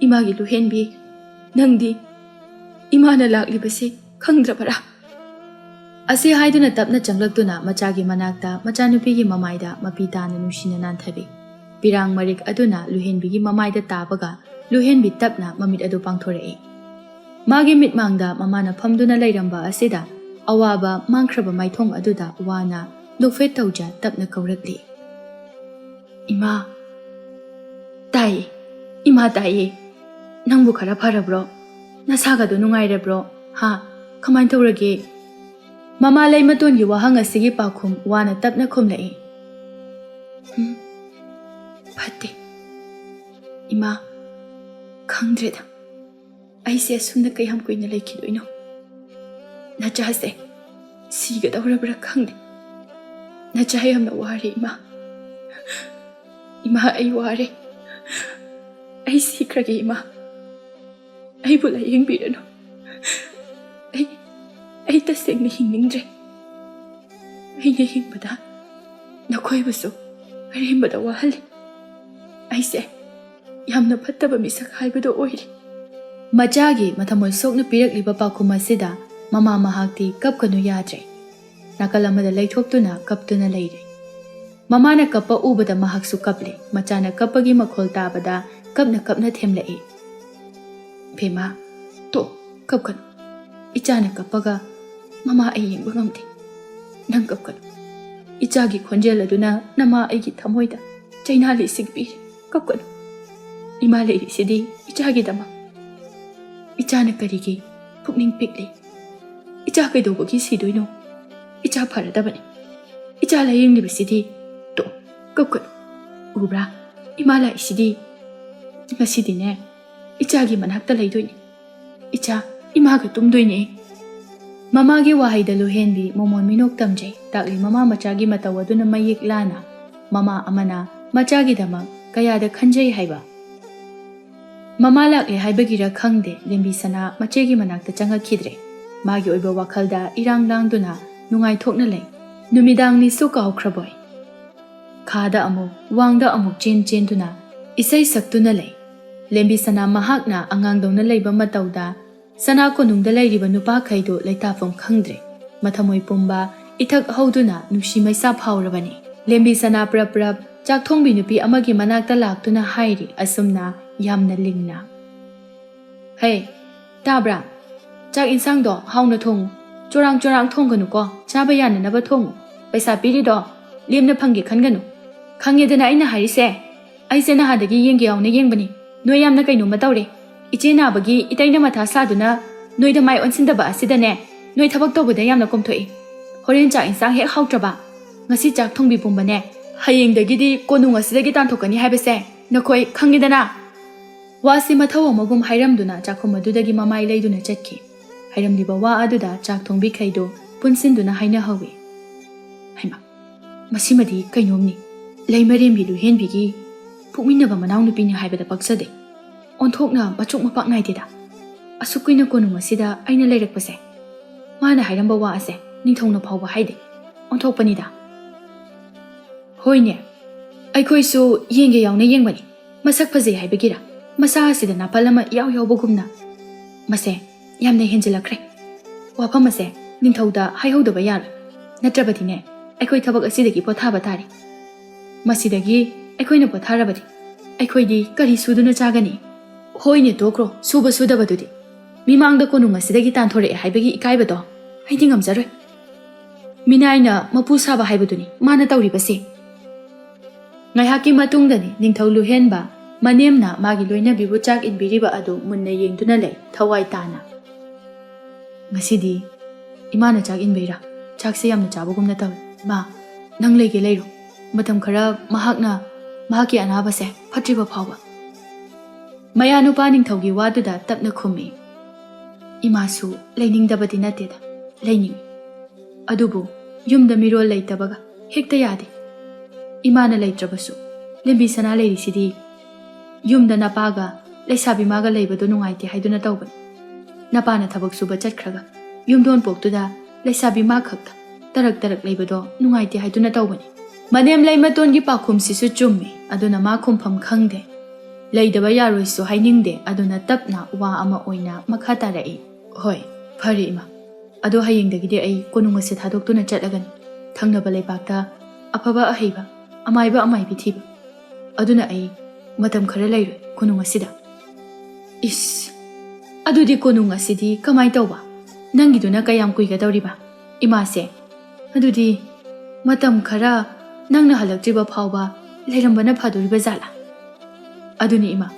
ꯏꯃꯥꯒꯤ ꯂꯨꯍꯦꯟꯕꯤ, ꯅꯪꯗꯤ ꯏꯃꯥꯅ ꯂꯥꯛꯂꯤꯕꯁꯦ ꯈꯪꯗ꯭ꯔꯕꯔꯥ?" ꯑꯁꯤ ꯍꯥꯏꯗꯨꯅ ꯇꯞꯅ ꯆꯪꯂꯛꯇꯨꯅ ꯃꯆꯥꯒꯤ ꯃꯅꯥꯛꯇ ꯃꯆꯥꯅꯨꯄꯤꯒꯤ ꯃꯃꯥꯏꯗ ꯃꯄꯤ ꯇꯥꯅ ꯅꯨꯡꯁꯤꯅ ꯅꯥꯟꯊꯔꯤ꯫ ꯄꯤꯔꯥꯡ ꯃꯔꯤꯛ ꯑꯗꯨꯅ ꯂꯨꯍꯦꯟꯕꯤꯒꯤ ꯃꯃꯥꯏꯗ ꯇꯥꯕꯒ ꯂꯨꯍꯦꯟꯕꯤ ꯇꯞꯅ ꯃꯃꯤꯠ ꯑꯗꯨ ꯄꯥꯡꯊꯣꯔꯛꯏ꯫ ꯃꯥꯒꯤ ꯃꯤꯠꯃꯥꯡꯗ ꯃꯃꯥꯅ ꯐꯝꯗꯨꯅ ꯂꯩꯔꯝꯕ ꯑꯁꯤꯗ ꯑꯋꯥꯕ ꯃꯥꯡꯈ꯭ꯔꯕ ꯃꯥꯏꯊꯣꯡ ꯑꯗꯨꯗ ꯋꯥꯅ ꯅꯣꯛꯐꯦꯠ ꯇꯧꯖ ꯇꯞꯅ ꯀꯧꯔꯛꯂꯤ꯫ "ꯏꯃꯥ!" "ꯇꯥꯏꯌꯦ, ꯏꯃꯥ ꯇꯥꯏꯌꯦ꯫ ꯅꯪꯕꯨ ꯈꯔ ꯐꯔꯕ꯭ꯔꯣ? ꯅꯁꯥꯒꯗꯣ ꯅꯨꯡꯉꯥꯏꯔꯕ꯭ꯔꯣ? ꯍꯥ? ꯀꯃꯥꯏꯅ ꯇꯧꯔꯒꯦ?" ꯃꯃꯥ ꯂꯩꯃꯇꯣꯟꯒꯤ ꯋꯥꯍꯪ ꯑꯁꯤꯒꯤ ꯄꯥꯎꯈꯨꯝ ꯋꯥꯅ ꯇꯞꯅ ꯈꯨꯝꯂꯛꯏ꯫ "ꯎꯝ, ꯐꯠꯇꯦ꯫ ꯏꯃꯥ, ꯈꯪꯗ꯭ꯔꯦꯗ꯫ ꯑꯩꯁꯦ ꯑꯁꯨꯝꯅ ꯀꯌꯥꯝ ꯀꯨꯏꯅ ꯂꯩꯈꯤꯗꯣꯏꯅꯣ? ꯅꯆꯥꯁꯦ ꯁꯤꯒꯗꯧꯔꯕ꯭ꯔꯥ ꯈꯪꯗꯦ꯫ ꯅꯆꯥ ꯌꯥꯝꯅ ꯋꯥꯔꯦ, ꯏꯃꯥ꯫ ꯏꯃꯥ, ꯑꯩ ꯋꯥꯔꯦ꯫ ꯑꯩ ꯁꯤꯈ꯭ꯔꯒꯦ, ꯏꯃꯥ꯫ ꯑꯩꯕꯨ ꯂꯥꯏꯌꯦꯡꯕꯤꯔꯅꯨ꯫ ꯑꯩ, ꯑꯩ ꯇꯁꯦꯡꯅ ꯍꯤꯡꯅꯤꯡꯗ꯭ꯔꯦ꯫ ꯑꯩꯅ ꯍꯤꯡꯕꯗ ꯅꯈꯣꯏꯕꯨꯁꯨ ꯑꯔꯦꯝꯕꯗ ꯋꯥꯍꯜꯂꯤ꯫ ꯑꯩꯁꯦ ꯌꯥꯝꯅ ꯐꯠꯇꯕ ꯃꯤꯁꯛ ꯍꯥꯏꯕꯗꯨ ꯑꯣꯏꯔꯦ꯫" ꯃꯆꯥꯒꯤ ꯃꯊꯃꯣꯏ ꯁꯣꯛꯅ ꯄꯤꯔꯛꯂꯤꯕ ꯄꯥꯎꯈꯨꯝ ꯑꯁꯤꯗ ꯃꯃꯥ ꯃꯍꯥꯛꯇꯤ ꯀꯞꯀꯅꯨ ꯌꯥꯗ꯭ꯔꯦ꯫ ꯅꯥꯀꯜ ꯑꯃꯗ ꯂꯩꯊꯣꯛꯇꯨꯅ ꯀꯞꯇꯨꯅ ꯂꯩꯔꯦ꯫ ꯃꯃꯥꯅ ꯀꯞꯄ ꯎꯕꯗ ꯃꯍꯥꯛꯁꯨ ꯀꯞꯂꯦ꯫ ꯃꯆꯥꯅ ꯀꯞꯄꯒꯤ ꯃꯈꯣꯜ ꯇꯥꯕꯗ ꯀꯞꯅ ꯀꯞꯅ ꯊꯦꯝꯂꯛꯏ꯫ "ꯕꯦꯝꯃ, ꯇꯣꯛ, ꯀꯞꯀꯅꯨ꯫ ꯏꯆꯥꯅ ꯀꯞꯄꯒ ꯃꯃꯥ ꯑꯩ ꯌꯦꯡꯕ ꯉꯝꯗꯦ꯫ ꯅꯪ ꯀꯞꯀꯅꯨ꯫ ꯏꯆꯥꯒꯤ ꯈꯣꯟꯖꯦꯜ ꯑꯗꯨꯅ ꯅꯃꯥ ꯑꯩꯒꯤ ꯊꯃꯣꯏꯗ ꯆꯩꯅꯥ ꯂꯤꯁꯤꯡ ꯄꯤꯔꯤ꯫ ꯀꯞꯀꯅꯨ꯫ ꯏꯃꯥ ꯂꯩꯔꯤꯁꯤꯗꯤ ꯏꯆꯥꯒꯤꯗꯃꯛ꯫ ꯏꯆꯥꯅ ꯀꯔꯤꯒꯤ ꯄꯨꯛꯅꯤꯡ ꯄꯤꯛꯂꯤ? ꯏꯆꯥ ꯀꯩꯗꯧꯕꯒꯤ ꯁꯤꯗꯣꯏꯅꯣ? ꯏꯆꯥ ꯐꯔꯗꯕꯅꯤ꯫ ꯏꯆꯥ ꯂꯥꯌꯦꯡꯂꯤꯕꯁꯤꯗꯤ꯫ ꯇꯣ, ꯀꯞꯀꯅꯨ꯫ ꯎꯕ꯭ꯔꯥ? ꯏꯃꯥ ꯂꯥꯛꯏꯁꯤꯗꯤ꯫ ꯉꯁꯤꯗꯤꯅꯦ, ꯏꯆꯥꯒꯤ ꯃꯅꯥꯛꯇ ꯂꯩꯗꯣꯏꯅꯤ꯫ ꯏꯆꯥ ꯏꯃꯥꯒ ꯇꯨꯝꯗꯣꯏꯅꯦ꯫" ꯃꯃꯥꯒꯤ ꯋꯥꯍꯩꯗ ꯂꯨꯍꯦꯟꯕꯤ ꯃꯣꯃꯣꯟ ꯃꯤꯅꯣꯛ ꯇꯝꯖꯩ꯫ ꯇꯥꯛꯂꯤ ꯃꯃꯥ ꯃꯆꯥꯒꯤ ꯃꯇꯧ ꯑꯗꯨꯅ ꯃꯌꯦꯛ ꯂꯥꯅ ꯃꯃꯥ ꯑꯃꯅ ꯃꯆꯥꯒꯤꯗꯃꯛ ꯀꯌꯥꯗ ꯈꯟꯖꯩ ꯍꯥꯏꯕ꯫ ꯃꯃꯥ ꯂꯥꯛꯂꯦ ꯍꯥꯏꯕꯒꯤꯔ ꯈꯪꯗꯦ, ꯂꯦꯝꯕꯤ ꯁꯅꯥ ꯃꯆꯦꯒꯤ ꯃꯅꯥꯛꯇ ꯆꯪꯉꯛꯈꯤꯗ꯭ꯔꯦ꯫ ꯃꯥꯒꯤ ꯑꯣꯏꯕ ꯋꯥꯈꯜꯗ ꯏꯔꯥꯡ ꯂꯥꯡꯗꯨꯅ ꯅꯨꯡꯉꯥꯏꯊꯣꯛꯅ ꯂꯩ꯫ ꯅꯨꯃꯤꯗꯥꯡꯅꯤꯁꯨ ꯀꯥꯎꯈ꯭ꯔꯕꯣꯏ꯫ ꯈꯥꯗ ꯑꯃꯨꯛ, ꯋꯥꯡꯗ ꯑꯃꯨꯛ ꯆꯦꯟ ꯆꯦꯟꯗꯨꯅ ꯏꯁꯩ ꯁꯛꯇꯨꯅ ꯂꯩ꯫ ꯂꯦꯝꯕꯤ ꯁꯅꯥ ꯃꯍꯥꯛꯅ ꯑꯉꯥꯡꯗꯧꯅ ꯂꯩꯕ ꯃꯇꯧꯗ ꯁꯅꯥ ꯀꯣꯅꯨꯡꯗ ꯂꯩꯔꯤꯕ ꯅꯨꯄꯥꯈꯩꯗꯨ ꯂꯩꯇꯥꯐꯝ ꯈꯪꯗ꯭ꯔꯦ꯫ ꯃꯊꯃꯣꯏ ꯄꯨꯝꯕ ꯏꯊꯛ ꯍꯧꯗꯨꯅ ꯅꯨꯡꯁꯤ ꯃꯩꯁꯥ ꯐꯥꯎꯔꯕꯅꯤ꯫ ꯂꯦꯝꯕꯤ ꯁꯅꯥ ꯄ꯭ꯔꯞ ꯄ꯭ꯔꯞ ꯆꯥꯛ ꯊꯣꯡꯕꯤ ꯅꯨꯄꯤ ꯑꯃꯒꯤ ꯃꯅꯥꯛꯇ ꯂꯥꯛꯇꯨꯅ ꯍꯥꯏꯔꯤ ꯑꯁꯨꯝꯅ ꯌꯥꯝꯅ ꯂꯤꯡꯅ, "ꯍꯦ, ꯇꯥꯕ꯭ꯔꯥ? ꯆꯥꯛ ꯏꯟꯁꯥꯡꯗꯣ ꯍꯥꯎꯅ ꯊꯣꯡꯉꯨ꯫ ꯆꯣꯔꯥꯡ ꯆꯣꯔꯥꯡ ꯊꯣꯡꯒꯅꯨꯀꯣ, ꯆꯥꯕ ꯌꯥꯅꯅꯕ ꯊꯣꯡꯉꯨ꯫ ꯄꯩꯁꯥ ꯄꯤꯔꯤꯗꯣ ꯂꯦꯝꯅ ꯐꯪꯒꯦ ꯈꯟꯒꯅꯨ꯫ ꯈꯪꯉꯦꯗꯅ ꯑꯩꯅ ꯍꯥꯏꯔꯤꯁꯦ꯫ ꯑꯩꯁꯦ ꯅꯍꯥꯟꯗꯒꯤ ꯌꯦꯡꯒꯦ ꯌꯥꯎꯅ ꯌꯦꯡꯕꯅꯤ꯫ ꯅꯣꯏ ꯌꯥꯝꯅ ꯀꯩꯅꯣꯝꯃ ꯇꯧꯔꯦ꯫ ꯏꯆꯦ ꯅꯥꯕꯒꯤ ꯏꯇꯩꯅ ꯃꯊꯥ ꯁꯥꯗꯨꯅ ꯅꯣꯏꯗ ꯃꯥꯏ ꯑꯣꯟꯁꯤꯟꯗꯕ ꯑꯁꯤꯗꯅꯦ, ꯅꯣꯏ ꯊꯕꯛ ꯇꯧꯕꯗ ꯌꯥꯝꯅ ꯀꯣꯝꯊꯣꯛꯏ꯫ ꯍꯣꯔꯦꯟ ꯆꯥꯛ ꯏꯟꯁꯥꯡ ꯍꯦꯛ ꯍꯥꯎꯇ꯭ꯔꯕ, ꯉꯁꯤ ꯆꯥꯛ ꯊꯣꯡꯕꯤ ꯄꯨꯝꯕꯅꯦ, ꯍꯌꯦꯡꯗꯒꯤꯗꯤ ꯀꯣꯅꯨꯡ ꯑꯁꯤꯗꯒꯤ ꯇꯥꯟꯊꯣꯛꯀꯅꯤ ꯍꯥꯏꯕꯁꯦ ꯅꯈꯣꯏ ꯈꯪꯉꯤꯗꯅ꯫ ꯋꯥꯁꯤ ꯃꯊꯧ ꯑꯃꯒꯨꯝ ꯍꯥꯏꯔꯝꯗꯨꯅ ꯆꯥꯛꯈꯨꯝ ꯑꯗꯨꯗꯒꯤ ꯃꯃꯥꯏ ꯂꯩꯗꯨꯅ ꯆꯠꯈꯤ꯫ ꯍꯥꯏꯔꯝꯂꯤꯕ ꯋꯥ ꯑꯗꯨꯗ ꯆꯥꯛ ꯊꯣꯡꯕꯤꯈꯩꯗꯨ ꯄꯨꯟꯁꯤꯟꯗꯨꯅ ꯍꯥꯏꯅꯍꯧꯏ꯫ ꯍꯩꯃꯥ, ꯃꯁꯤꯃꯗꯤ ꯀꯩꯅꯣꯝꯅꯤ꯫ ꯂꯩꯃꯔꯦꯝꯕꯤ ꯂꯨꯍꯦꯟꯕꯤꯒꯤ ꯄꯣꯛꯃꯤꯟꯅꯕ ꯃꯅꯥꯎꯅꯨꯄꯤꯅꯤ ꯍꯥꯏꯕꯗ ꯄꯛꯆꯗꯦ꯫ ꯑꯣꯟꯊꯣꯛꯅ ꯃꯆꯨꯛ ꯃꯄꯥꯛ ꯅꯥꯏꯗꯦꯗ꯫ ꯑꯁꯨꯛ ꯀꯨꯏꯅ ꯀꯣꯅꯨꯡ ꯑꯁꯤꯗ ꯑꯩꯅ ꯂꯩꯔꯛꯄꯁꯦ, ꯃꯥꯅ ꯍꯥꯏꯔꯝꯕ ꯋꯥ ꯑꯁꯦ ꯅꯤꯡꯊꯧꯅ ꯐꯥꯎꯕ ꯍꯥꯏꯗꯦ꯫ ꯑꯣꯟꯊꯣꯛꯄꯅꯤꯗ꯫ ꯍꯣꯏꯅꯦ, ꯑꯩꯈꯣꯏꯁꯨ ꯌꯦꯡꯒꯦ ꯌꯥꯎꯅ ꯌꯦꯡꯕꯅꯤ꯫ ꯃꯁꯛ ꯐꯖꯩ ꯍꯥꯏꯕꯒꯤꯔ, ꯃꯁꯥ ꯑꯁꯤꯗ ꯅꯥꯄꯜ ꯑꯃ ꯏꯌꯥꯎ ꯌꯥꯎꯕꯒꯨꯝꯅ꯫ ꯃꯁꯦ ꯌꯥꯝꯅ ꯍꯦꯟꯖꯤꯜꯂꯛꯈ꯭ꯔꯦ꯫ ꯋꯥꯐꯝ ꯑꯁꯦ ꯅꯤꯡꯊꯧꯗ ꯍꯥꯏꯍꯧꯗꯕ ꯌꯥꯔꯣꯏ꯫ ꯅꯠꯇ꯭ꯔꯕꯗꯤꯅꯦ, ꯑꯩꯈꯣꯏ ꯊꯕꯛ ꯑꯁꯤꯗꯒꯤ ꯄꯣꯊꯥꯕ ꯇꯥꯔꯦ꯫ ꯃꯁꯤꯗꯒꯤ ꯑꯩꯈꯣꯏꯅ ꯄꯣꯊꯥꯔꯕꯗꯤ ꯑꯩꯈꯣꯏꯗꯤ ꯀꯔꯤ ꯁꯨꯗꯨꯅ ꯆꯥꯒꯅꯤ? ꯍꯣꯏꯅꯦ, ꯇꯣꯛꯈ꯭ꯔꯣ, ꯁꯨꯕ ꯁꯨꯗꯕꯗꯨꯗꯤ꯫ ꯃꯤꯃꯥꯡꯗ ꯀꯣꯅꯨꯡ ꯑꯁꯤꯗꯒꯤ ꯇꯥꯟꯊꯣꯔꯛꯑꯦ ꯍꯥꯏꯕꯒꯤ ꯏꯀꯥꯏꯕꯗꯣ ꯑꯩꯗꯤ ꯉꯝꯖꯔꯣꯏ꯫ ꯃꯤꯅꯥꯏꯅ ꯃꯄꯨ ꯁꯥꯕ ꯍꯥꯏꯕꯗꯨꯅꯤ ꯃꯥꯅ ꯇꯧꯔꯤꯕꯁꯦ꯫ ꯉꯥꯏꯍꯥꯛꯀꯤ ꯃꯇꯨꯡꯗꯅꯤ ꯅꯤꯡꯊꯧ ꯂꯨꯍꯦꯟꯕ ꯃꯅꯦꯝꯅ ꯃꯥꯒꯤ ꯂꯣꯏꯅꯕꯤꯕꯨ ꯆꯥꯛ ꯏꯟꯕꯤꯔꯤꯕ ꯑꯗꯨ ꯃꯨꯟꯅ ꯌꯦꯡꯗꯨꯅ ꯂꯩ, ꯊꯋꯥꯏ ꯇꯥꯅ꯫ "ꯉꯁꯤꯗꯤ ꯏꯃꯥꯅ ꯆꯥꯛ ꯏꯟꯕꯩꯔꯥ? ꯆꯥꯛꯁꯦ ꯌꯥꯝꯅ ꯆꯥꯕꯒꯨꯝꯅ ꯇꯧꯏ꯫ ꯃꯥ, ꯅꯪ ꯂꯩꯒꯦ ꯂꯩꯔꯣ꯫ ꯃꯇꯝ ꯈꯔ ꯃꯍꯥꯛꯅ ꯃꯍꯥꯛꯀꯤ ꯑꯅꯥꯕꯁꯦ ꯐꯠꯇ꯭ꯔꯤꯕ ꯐꯥꯎꯕ꯫" ꯃꯌꯥꯅꯨꯄꯥ ꯅꯤꯡꯊꯧꯒꯤ ꯋꯥꯗꯨꯗ ꯇꯞꯅ ꯈꯨꯝꯃꯤ, "ꯏꯃꯥꯁꯨ ꯂꯩꯅꯤꯡꯗꯕꯗꯤ ꯅꯠꯇꯦꯗ, ꯂꯩꯅꯤꯡꯏ꯫ ꯑꯗꯨꯕꯨ ꯌꯨꯝꯗ ꯃꯤꯔꯣꯜ ꯂꯩꯇꯕꯒ ꯍꯦꯛꯇ ꯌꯥꯗꯦ꯫ ꯏꯃꯥꯅ ꯂꯩꯇ꯭ꯔꯕꯁꯨ ꯂꯦꯝꯕꯤ ꯁꯅꯥ ꯂꯩꯔꯤꯁꯤꯗꯤ꯫ ꯌꯨꯝꯗ ꯅꯄꯥꯒ ꯂꯩꯁꯥꯕꯤ ꯃꯥꯒ ꯂꯩꯕꯗꯣ ꯅꯨꯡꯉꯥꯏꯇꯦ ꯍꯥꯏꯗꯨꯅ ꯇꯧꯕꯅꯤ꯫ ꯅꯄꯥꯅ ꯊꯕꯛ ꯁꯨꯕ ꯆꯠꯈ꯭ꯔꯒ ꯌꯨꯝꯗꯣꯟ ꯄꯣꯛꯇꯨꯗ ꯂꯩꯁꯥꯕꯤ ꯃꯥ ꯈꯛꯇ ꯇꯔꯛ ꯇꯔꯛ ꯂꯩꯕꯗꯣ ꯅꯨꯡꯉꯥꯏꯇꯦ ꯍꯥꯏꯗꯨꯅ ꯇꯧꯕꯅꯤ꯫" ꯃꯅꯦꯝ ꯂꯩꯃꯇꯣꯟꯒꯤ ꯄꯥꯎꯈꯨꯝꯁꯤꯁꯨ ꯆꯨꯝꯃꯤ꯫ ꯑꯗꯨꯅ ꯃꯥ ꯈꯨꯝꯐꯝ ꯈꯪꯗꯦ꯫ ꯂꯩꯗꯕ ꯌꯥꯔꯣꯏꯁꯨ ꯍꯥꯏꯅꯤꯡꯗꯦ꯫ ꯑꯗꯨꯅ ꯇꯞꯅ ꯋꯥ ꯑꯃ ꯑꯣꯏꯅ ꯃꯈꯥ ꯇꯥꯔꯛꯏ, "ꯍꯣꯏ, ꯐꯔꯦ ꯏꯃꯥ꯫ ꯑꯗꯣ ꯍꯌꯦꯡꯗꯒꯤꯗꯤ ꯑꯩ ꯀꯣꯅꯨꯡ ꯑꯁꯤ ꯊꯥꯗꯣꯛꯇꯨꯅ ꯆꯠꯂꯒꯅꯤ꯫ ꯊꯪꯅꯕ ꯂꯩꯕꯥꯛꯇ ꯑꯐꯕ ꯑꯍꯩꯕ, ꯑꯃꯥꯏꯕ ꯑꯃꯥꯏꯕꯤ ꯊꯤꯕ꯫ ꯑꯗꯨꯅ ꯑꯩ ꯃꯇꯝ ꯈꯔ ꯂꯩꯔꯣꯏ ꯀꯣꯅꯨꯡ ꯑꯁꯤꯗ꯫" "ꯏꯁ, ꯑꯗꯨꯗꯤ ꯀꯣꯅꯨꯡ ꯑꯁꯤꯗꯤ ꯀꯃꯥꯏ ꯇꯧꯕ? ꯅꯪꯒꯤꯗꯨꯅ ꯀꯌꯥꯝ ꯀꯨꯏꯒꯗꯧꯔꯤꯕ? ꯏꯃꯥꯁꯦ, ꯑꯗꯨꯗꯤ ꯃꯇꯝ ꯈꯔ ꯅꯪꯅ ꯍꯜꯂꯛꯇ꯭ꯔꯤꯕ ꯐꯥꯎꯕ ꯂꯩꯔꯝꯕꯅ ꯐꯗꯣꯔꯤꯕ ꯖꯥꯠꯂꯥ? ꯑꯗꯨꯅꯤ ꯏꯃꯥ,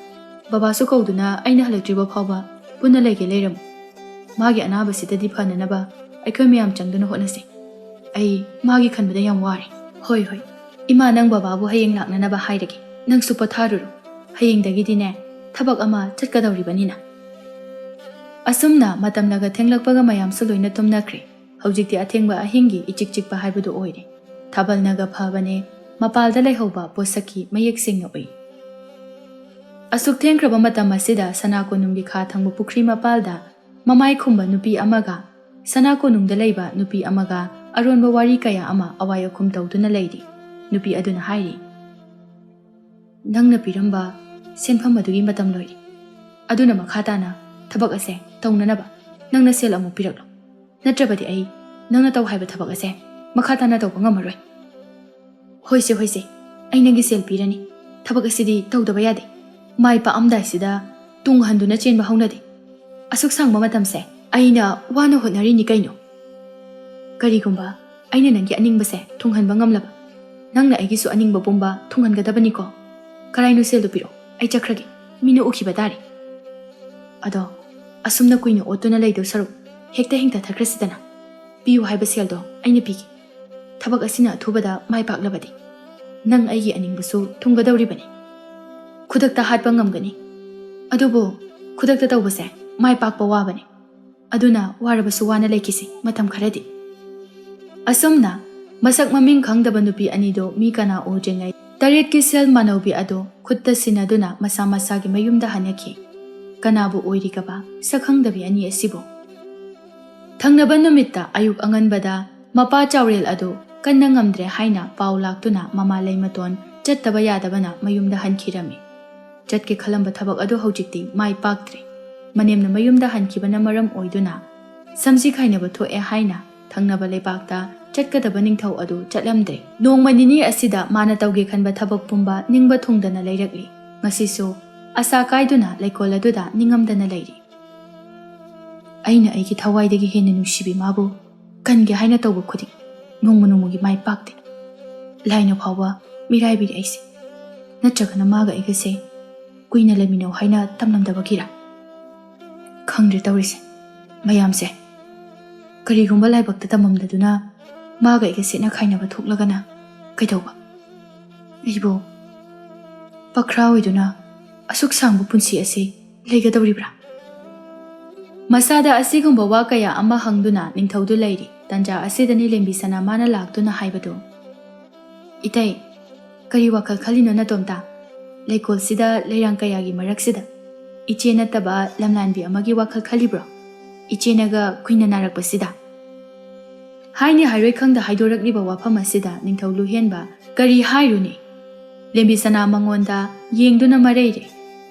ꯕꯕꯥꯁꯨ ꯀꯧꯗꯨꯅ ꯑꯩꯅ ꯍꯜꯂꯛꯇ꯭ꯔꯤꯕ ꯐꯥꯎꯕ ꯄꯨꯟꯅ ꯂꯩꯒꯦ ꯂꯩꯔꯝꯃꯨ꯫ ꯃꯥꯒꯤ ꯑꯅꯥꯕꯁꯤꯗꯗꯤ ꯐꯅꯅꯕ ꯑꯩꯈꯣꯏ ꯃꯌꯥꯝ ꯆꯪꯗꯨꯅ ꯍꯣꯠꯅꯁꯦ꯫ ꯑꯩ ꯃꯥꯒꯤ ꯈꯟꯕꯗ ꯌꯥꯝ ꯋꯥꯔꯦ꯫ ꯍꯣꯏ, ꯍꯣꯏ꯫ ꯏꯃꯥ, ꯅꯪ ꯕꯕꯥꯕꯨ ꯍꯌꯦꯡ ꯂꯥꯛꯅꯅꯕ ꯍꯥꯏꯔꯒꯦ꯫ ꯅꯪꯁꯨ ꯄꯣꯊꯥꯔꯨꯔꯣ꯫ ꯍꯌꯦꯡꯗꯒꯤꯗꯤꯅꯦ, ꯊꯕꯛ ꯑꯃ ꯆꯠꯀꯗꯧꯔꯤꯕꯅꯤꯅ꯫ ꯑꯁꯨꯝꯅ ꯃꯇꯝꯅꯒ ꯊꯦꯡꯂꯛꯄꯒ ꯃꯌꯥꯝꯁꯨ ꯂꯣꯏꯅ ꯇꯨꯝꯅꯈ꯭ꯔꯦ꯫ ꯍꯧꯖꯤꯛꯇꯤ ꯑꯊꯦꯡꯕ ꯑꯍꯤꯡꯒꯤ ꯏꯆꯤꯛ ꯆꯤꯛꯄ ꯍꯥꯏꯕꯗꯨ ꯑꯣꯏꯔꯦ꯫ ꯊꯥꯕꯜꯅꯒ ꯐꯕꯅꯦ, ꯃꯄꯥꯜꯗ ꯂꯩꯍꯧꯕ ꯄꯣꯠꯁꯛꯀꯤ ꯃꯌꯦꯛ ꯁꯦꯡꯅ ꯎꯏ꯫ ꯑꯁꯨꯛ ꯊꯦꯡꯈ꯭ꯔꯕ ꯃꯇꯝ ꯑꯁꯤꯗ ꯁꯅꯥ ꯀꯣꯅꯨꯡꯒꯤ ꯈꯥ ꯊꯪꯕ ꯄꯨꯈ꯭ꯔꯤ ꯃꯄꯥꯜꯗ ꯃꯃꯥꯏ ꯈꯨꯝꯕ ꯅꯨꯄꯤ ꯑꯃꯒ ꯁꯅꯥ ꯀꯣꯅꯨꯡꯗ ꯂꯩꯕ ꯅꯨꯄꯤ ꯑꯃꯒ ꯑꯔꯣꯟꯕ ꯋꯥꯔꯤ ꯀꯌꯥ ꯑꯃ ꯑꯋꯥꯏ ꯑꯈꯨꯝ ꯇꯧꯗꯨꯅ ꯂꯩꯔꯤ꯫ ꯅꯨꯄꯤ ꯑꯗꯨꯅ ꯍꯥꯏꯔꯤ, "ꯅꯪꯅ ꯄꯤꯔꯝꯕ ꯁꯦꯟꯐꯝ ꯑꯗꯨꯒꯤ ꯃꯇꯝ ꯂꯣꯏꯔꯦ꯫ ꯑꯗꯨꯅ ꯃꯈꯥ ꯇꯥꯅ ꯊꯕꯛ ꯑꯁꯦ ꯇꯧꯅꯅꯕ ꯅꯪꯅ ꯁꯦꯜ ꯑꯃꯨꯛ ꯄꯤꯔꯛꯂꯣ꯫ ꯅꯠꯇ꯭ꯔꯕꯗꯤ ꯑꯩ ꯅꯪꯅ ꯇꯧ ꯍꯥꯏꯕ ꯊꯕꯛ ꯑꯁꯦ ꯃꯈꯥ ꯇꯥꯅ ꯇꯧꯕ ꯉꯝꯃꯔꯣꯏ꯫" "ꯍꯣꯏꯁꯦ, ꯍꯣꯏꯁꯦ, ꯑꯩ ꯅꯪꯒꯤ ꯁꯦꯜ ꯄꯤꯔꯅꯤ꯫ ꯊꯕꯛ ꯑꯁꯤꯗꯤ ꯇꯧꯗꯕ ꯌꯥꯗꯦ꯫ ꯃꯥꯏ ꯄꯥꯛꯑꯝꯗꯥꯏꯁꯤꯗ ꯇꯨꯡ ꯍꯟꯗꯨꯅ ꯆꯦꯟꯕ ꯍꯧꯅꯗꯦ꯫ ꯑꯁꯨꯛ ꯁꯥꯡꯕ ꯃꯇꯝꯁꯦ ꯑꯩꯅ ꯋꯥꯅ ꯍꯣꯠꯅꯔꯤꯅꯤ ꯀꯩꯅꯣ꯫ ꯀꯔꯤꯒꯨꯝꯕ ꯑꯩꯅ ꯅꯪꯒꯤ ꯑꯅꯤꯡꯕꯁꯦ ꯊꯨꯡꯍꯟꯕ ꯉꯝꯂꯕ, ꯅꯪꯅ ꯑꯩꯒꯤꯁꯨ ꯑꯅꯤꯡꯕ ꯄꯨꯝꯕ ꯊꯨꯡꯍꯟꯒꯗꯕꯅꯤꯀꯣ꯫ ꯀꯔꯥꯏꯅꯣ ꯁꯦꯜꯗꯨ ꯄꯤꯔꯛꯑꯣ, ꯑꯩ ꯆꯠꯈ꯭ꯔꯒꯦ꯫ ꯃꯤꯅ ꯎꯈꯤꯕ ꯇꯥꯔꯦ꯫ ꯑꯗꯣ ꯑꯁꯨꯝꯅ ꯀꯨꯏꯅ ꯑꯣꯠꯇꯨꯅ ꯂꯩꯗꯧ ꯁꯔꯨꯛ ꯍꯦꯛꯇ ꯍꯦꯟꯊꯊꯈ꯭ꯔꯁꯤꯗꯅ꯫ ꯄꯤꯌꯨ ꯍꯥꯏꯕ ꯁꯦꯜꯗꯣ ꯑꯩꯅ ꯄꯤꯒꯦ꯫ ꯊꯕꯛ ꯑꯁꯤꯅ ꯑꯊꯨꯕꯗ ꯃꯥꯏ ꯄꯥꯛꯂꯕꯗꯤ ꯅꯪ ꯑꯩꯒꯤ ꯑꯅꯤꯡꯕꯁꯨ ꯊꯨꯡꯒꯗꯧꯔꯤꯕꯅꯤ꯫ ꯈꯨꯗꯛꯇ ꯍꯥꯠꯄ ꯉꯝꯒꯅꯤ, ꯑꯗꯨꯕꯨ ꯈꯨꯗꯛꯇ ꯇꯧꯕꯁꯦ ꯃꯥꯏ ꯄꯥꯛꯄ ꯋꯥꯕꯅꯤ꯫ ꯑꯗꯨꯅ ꯋꯥꯔꯕꯁꯨ ꯋꯥꯅ ꯂꯩꯈꯤꯁꯤ ꯃꯇꯝ ꯈꯔꯗꯤ꯫" ꯑꯁꯨꯝꯅ ꯃꯁꯛ ꯃꯃꯤꯡ ꯈꯪꯗꯕ ꯅꯨꯄꯤ ꯑꯅꯤꯗꯨ ꯃꯤ ꯀꯅꯥ ꯎꯗ꯭ꯔꯤꯉꯩ ꯇꯔꯦꯠꯀꯤ ꯁꯦꯜ ꯃꯥꯅꯧꯕꯤ ꯑꯗꯨ ꯈꯨꯠꯇ ꯁꯤꯟꯅꯗꯨꯅ ꯃꯁꯥ ꯃꯁꯥꯒꯤ ꯃꯌꯨꯝꯗ ꯍꯟꯅꯈꯤ꯫ ꯀꯅꯥꯕꯨ ꯑꯣꯏꯔꯤꯒꯕ ꯁꯛꯈꯪꯗꯕꯤ ꯑꯅꯤ ꯑꯁꯤꯕꯨ? ꯊꯪꯅꯕ ꯅꯨꯃꯤꯠꯇ ꯑꯌꯨꯛ ꯑꯉꯟꯕꯗ ꯃꯄꯥ ꯆꯥꯎꯔꯦꯜ ꯑꯗꯨ ꯀꯟꯅ ꯉꯝꯗ꯭ꯔꯦ ꯍꯥꯏꯅ ꯄꯥꯎ ꯂꯥꯛꯇꯨꯅ ꯃꯃꯥ ꯂꯩꯃꯇꯣꯟ ꯆꯠꯇꯕ ꯌꯥꯗꯕꯅ ꯃꯌꯨꯝꯗ ꯍꯟꯈꯤꯔꯝꯃꯤ꯫ ꯆꯠꯀꯦ ꯈꯜꯂꯝꯕ ꯊꯕꯛ ꯑꯗꯨ ꯍꯧꯖꯤꯛꯇꯤ ꯃꯥꯏ ꯄꯥꯛꯇ꯭ꯔꯦ꯫ ꯃꯅꯦꯝꯅ ꯃꯌꯨꯝꯗ ꯍꯟꯈꯤꯕꯅ ꯃꯔꯝ ꯑꯣꯏꯗꯨꯅ ꯁꯝꯖꯤ ꯈꯥꯏꯅꯕ ꯊꯣꯛꯑꯦ ꯍꯥꯏꯅ ꯊꯪꯅꯕ ꯂꯩꯕꯥꯛꯇ ꯆꯠꯀꯗꯕ ꯅꯤꯡꯊꯧ ꯑꯗꯨ ꯆꯠꯂꯝꯗ꯭ꯔꯦ꯫ ꯅꯣꯡꯃ ꯅꯤꯅꯤ ꯑꯁꯤꯗ ꯃꯥꯅ ꯇꯧꯒꯦ ꯈꯟꯕ ꯊꯕꯛ ꯄꯨꯝꯕ ꯅꯤꯡꯕ ꯊꯨꯡꯗꯅ ꯂꯩꯔꯛꯂꯤ꯫ ꯉꯁꯤꯁꯨ ꯑꯁꯥ ꯀꯥꯏꯗꯨꯅ ꯂꯩꯀꯣꯜ ꯑꯗꯨꯗ ꯅꯤꯡꯉꯝꯗꯅ ꯂꯩꯔꯤ꯫ ꯑꯩꯅ ꯑꯩꯒꯤ ꯊꯋꯥꯏꯗꯒꯤ ꯍꯦꯟꯅ ꯅꯨꯡꯁꯤꯕꯤ ꯃꯥꯕꯨ ꯀꯟꯒꯦ ꯍꯥꯏꯅ ꯇꯧꯕ ꯈꯨꯗꯤꯡ ꯅꯣꯡꯃ ꯅꯣꯡꯃꯒꯤ ꯃꯥꯏ ꯄꯥꯛꯇꯦ꯫ ꯂꯥꯏꯅ ꯐꯥꯎꯕ ꯃꯤꯔꯥꯏꯕꯤꯔꯦ ꯑꯩꯁꯦ꯫ ꯅꯠꯇ꯭ꯔꯒꯅ ꯃꯥꯒ ꯑꯩꯒꯁꯦ ꯀꯨꯏꯅ ꯂꯩꯃꯤꯟꯅꯧ ꯍꯥꯏꯅ ꯇꯝꯂꯝꯗꯕꯒꯤꯔ? ꯈꯪꯗ꯭ꯔꯦ ꯇꯧꯔꯤꯁꯦ ꯃꯌꯥꯝꯁꯦ꯫ ꯀꯔꯤꯒꯨꯝꯕ ꯂꯥꯏꯕꯛꯇ ꯇꯝꯃꯝꯗꯗꯨꯅ ꯃꯥꯒ ꯑꯩꯒ ꯁꯦꯠꯅ ꯈꯥꯏꯅꯕ ꯊꯣꯛꯂꯒꯅ ꯀꯩꯗꯧꯕ? ꯑꯩꯕꯨ ꯄꯈ꯭ꯔꯥ ꯑꯣꯏꯗꯨꯅ ꯑꯁꯨꯛ ꯁꯥꯡꯕ ꯄꯨꯟꯁꯤ ꯑꯁꯤ ꯂꯩꯒꯗꯧꯔꯤꯕ꯭ꯔꯥ? ꯃꯁꯥꯗ ꯑꯁꯤꯒꯨꯝꯕ ꯋꯥ ꯀꯌꯥ ꯑꯃ ꯍꯪꯗꯨꯅ ꯅꯤꯡꯊꯧꯗꯨ ꯂꯩꯔꯤ꯫ ꯇꯟꯖꯥ ꯑꯁꯤꯗꯅꯤ ꯂꯦꯝꯕꯤ ꯁꯅꯥ ꯃꯥꯅ ꯂꯥꯛꯇꯨꯅ ꯍꯥꯏꯕꯗꯨ, "ꯏꯇꯩ, ꯀꯔꯤ ꯋꯥꯈꯜ ꯈꯜꯂꯤꯅꯣ ꯅꯇꯣꯝꯇ? ꯂꯩꯀꯣꯜꯁꯤꯗ ꯂꯩꯔꯥꯡ ꯀꯌꯥꯒꯤ ꯃꯔꯛꯁꯤꯗ ꯏꯆꯦ ꯅꯠꯇꯕ ꯂꯝꯂꯥꯟꯕꯤ ꯑꯃꯒꯤ ꯋꯥꯈꯜ ꯈꯜꯂꯤꯕ꯭ꯔꯣ? ꯏꯆꯦꯅꯒ ꯀꯨꯏꯅ ꯅꯥꯔꯛꯄꯁꯤꯗ?" ꯍꯥꯏꯅꯤ ꯍꯥꯏꯔꯣꯏ ꯈꯪꯗ ꯍꯥꯏꯗꯣꯔꯛꯂꯤꯕ ꯋꯥꯐꯝ ꯑꯁꯤꯗ ꯅꯤꯡꯊꯧ ꯂꯨꯍꯦꯟꯕ ꯀꯔꯤ ꯍꯥꯏꯔꯨꯅꯤ? ꯂꯦꯝꯕꯤ ꯁꯅꯥ ꯃꯉꯣꯟꯗ ꯌꯦꯡꯗꯨꯅ ꯃꯔꯩꯔꯦ꯫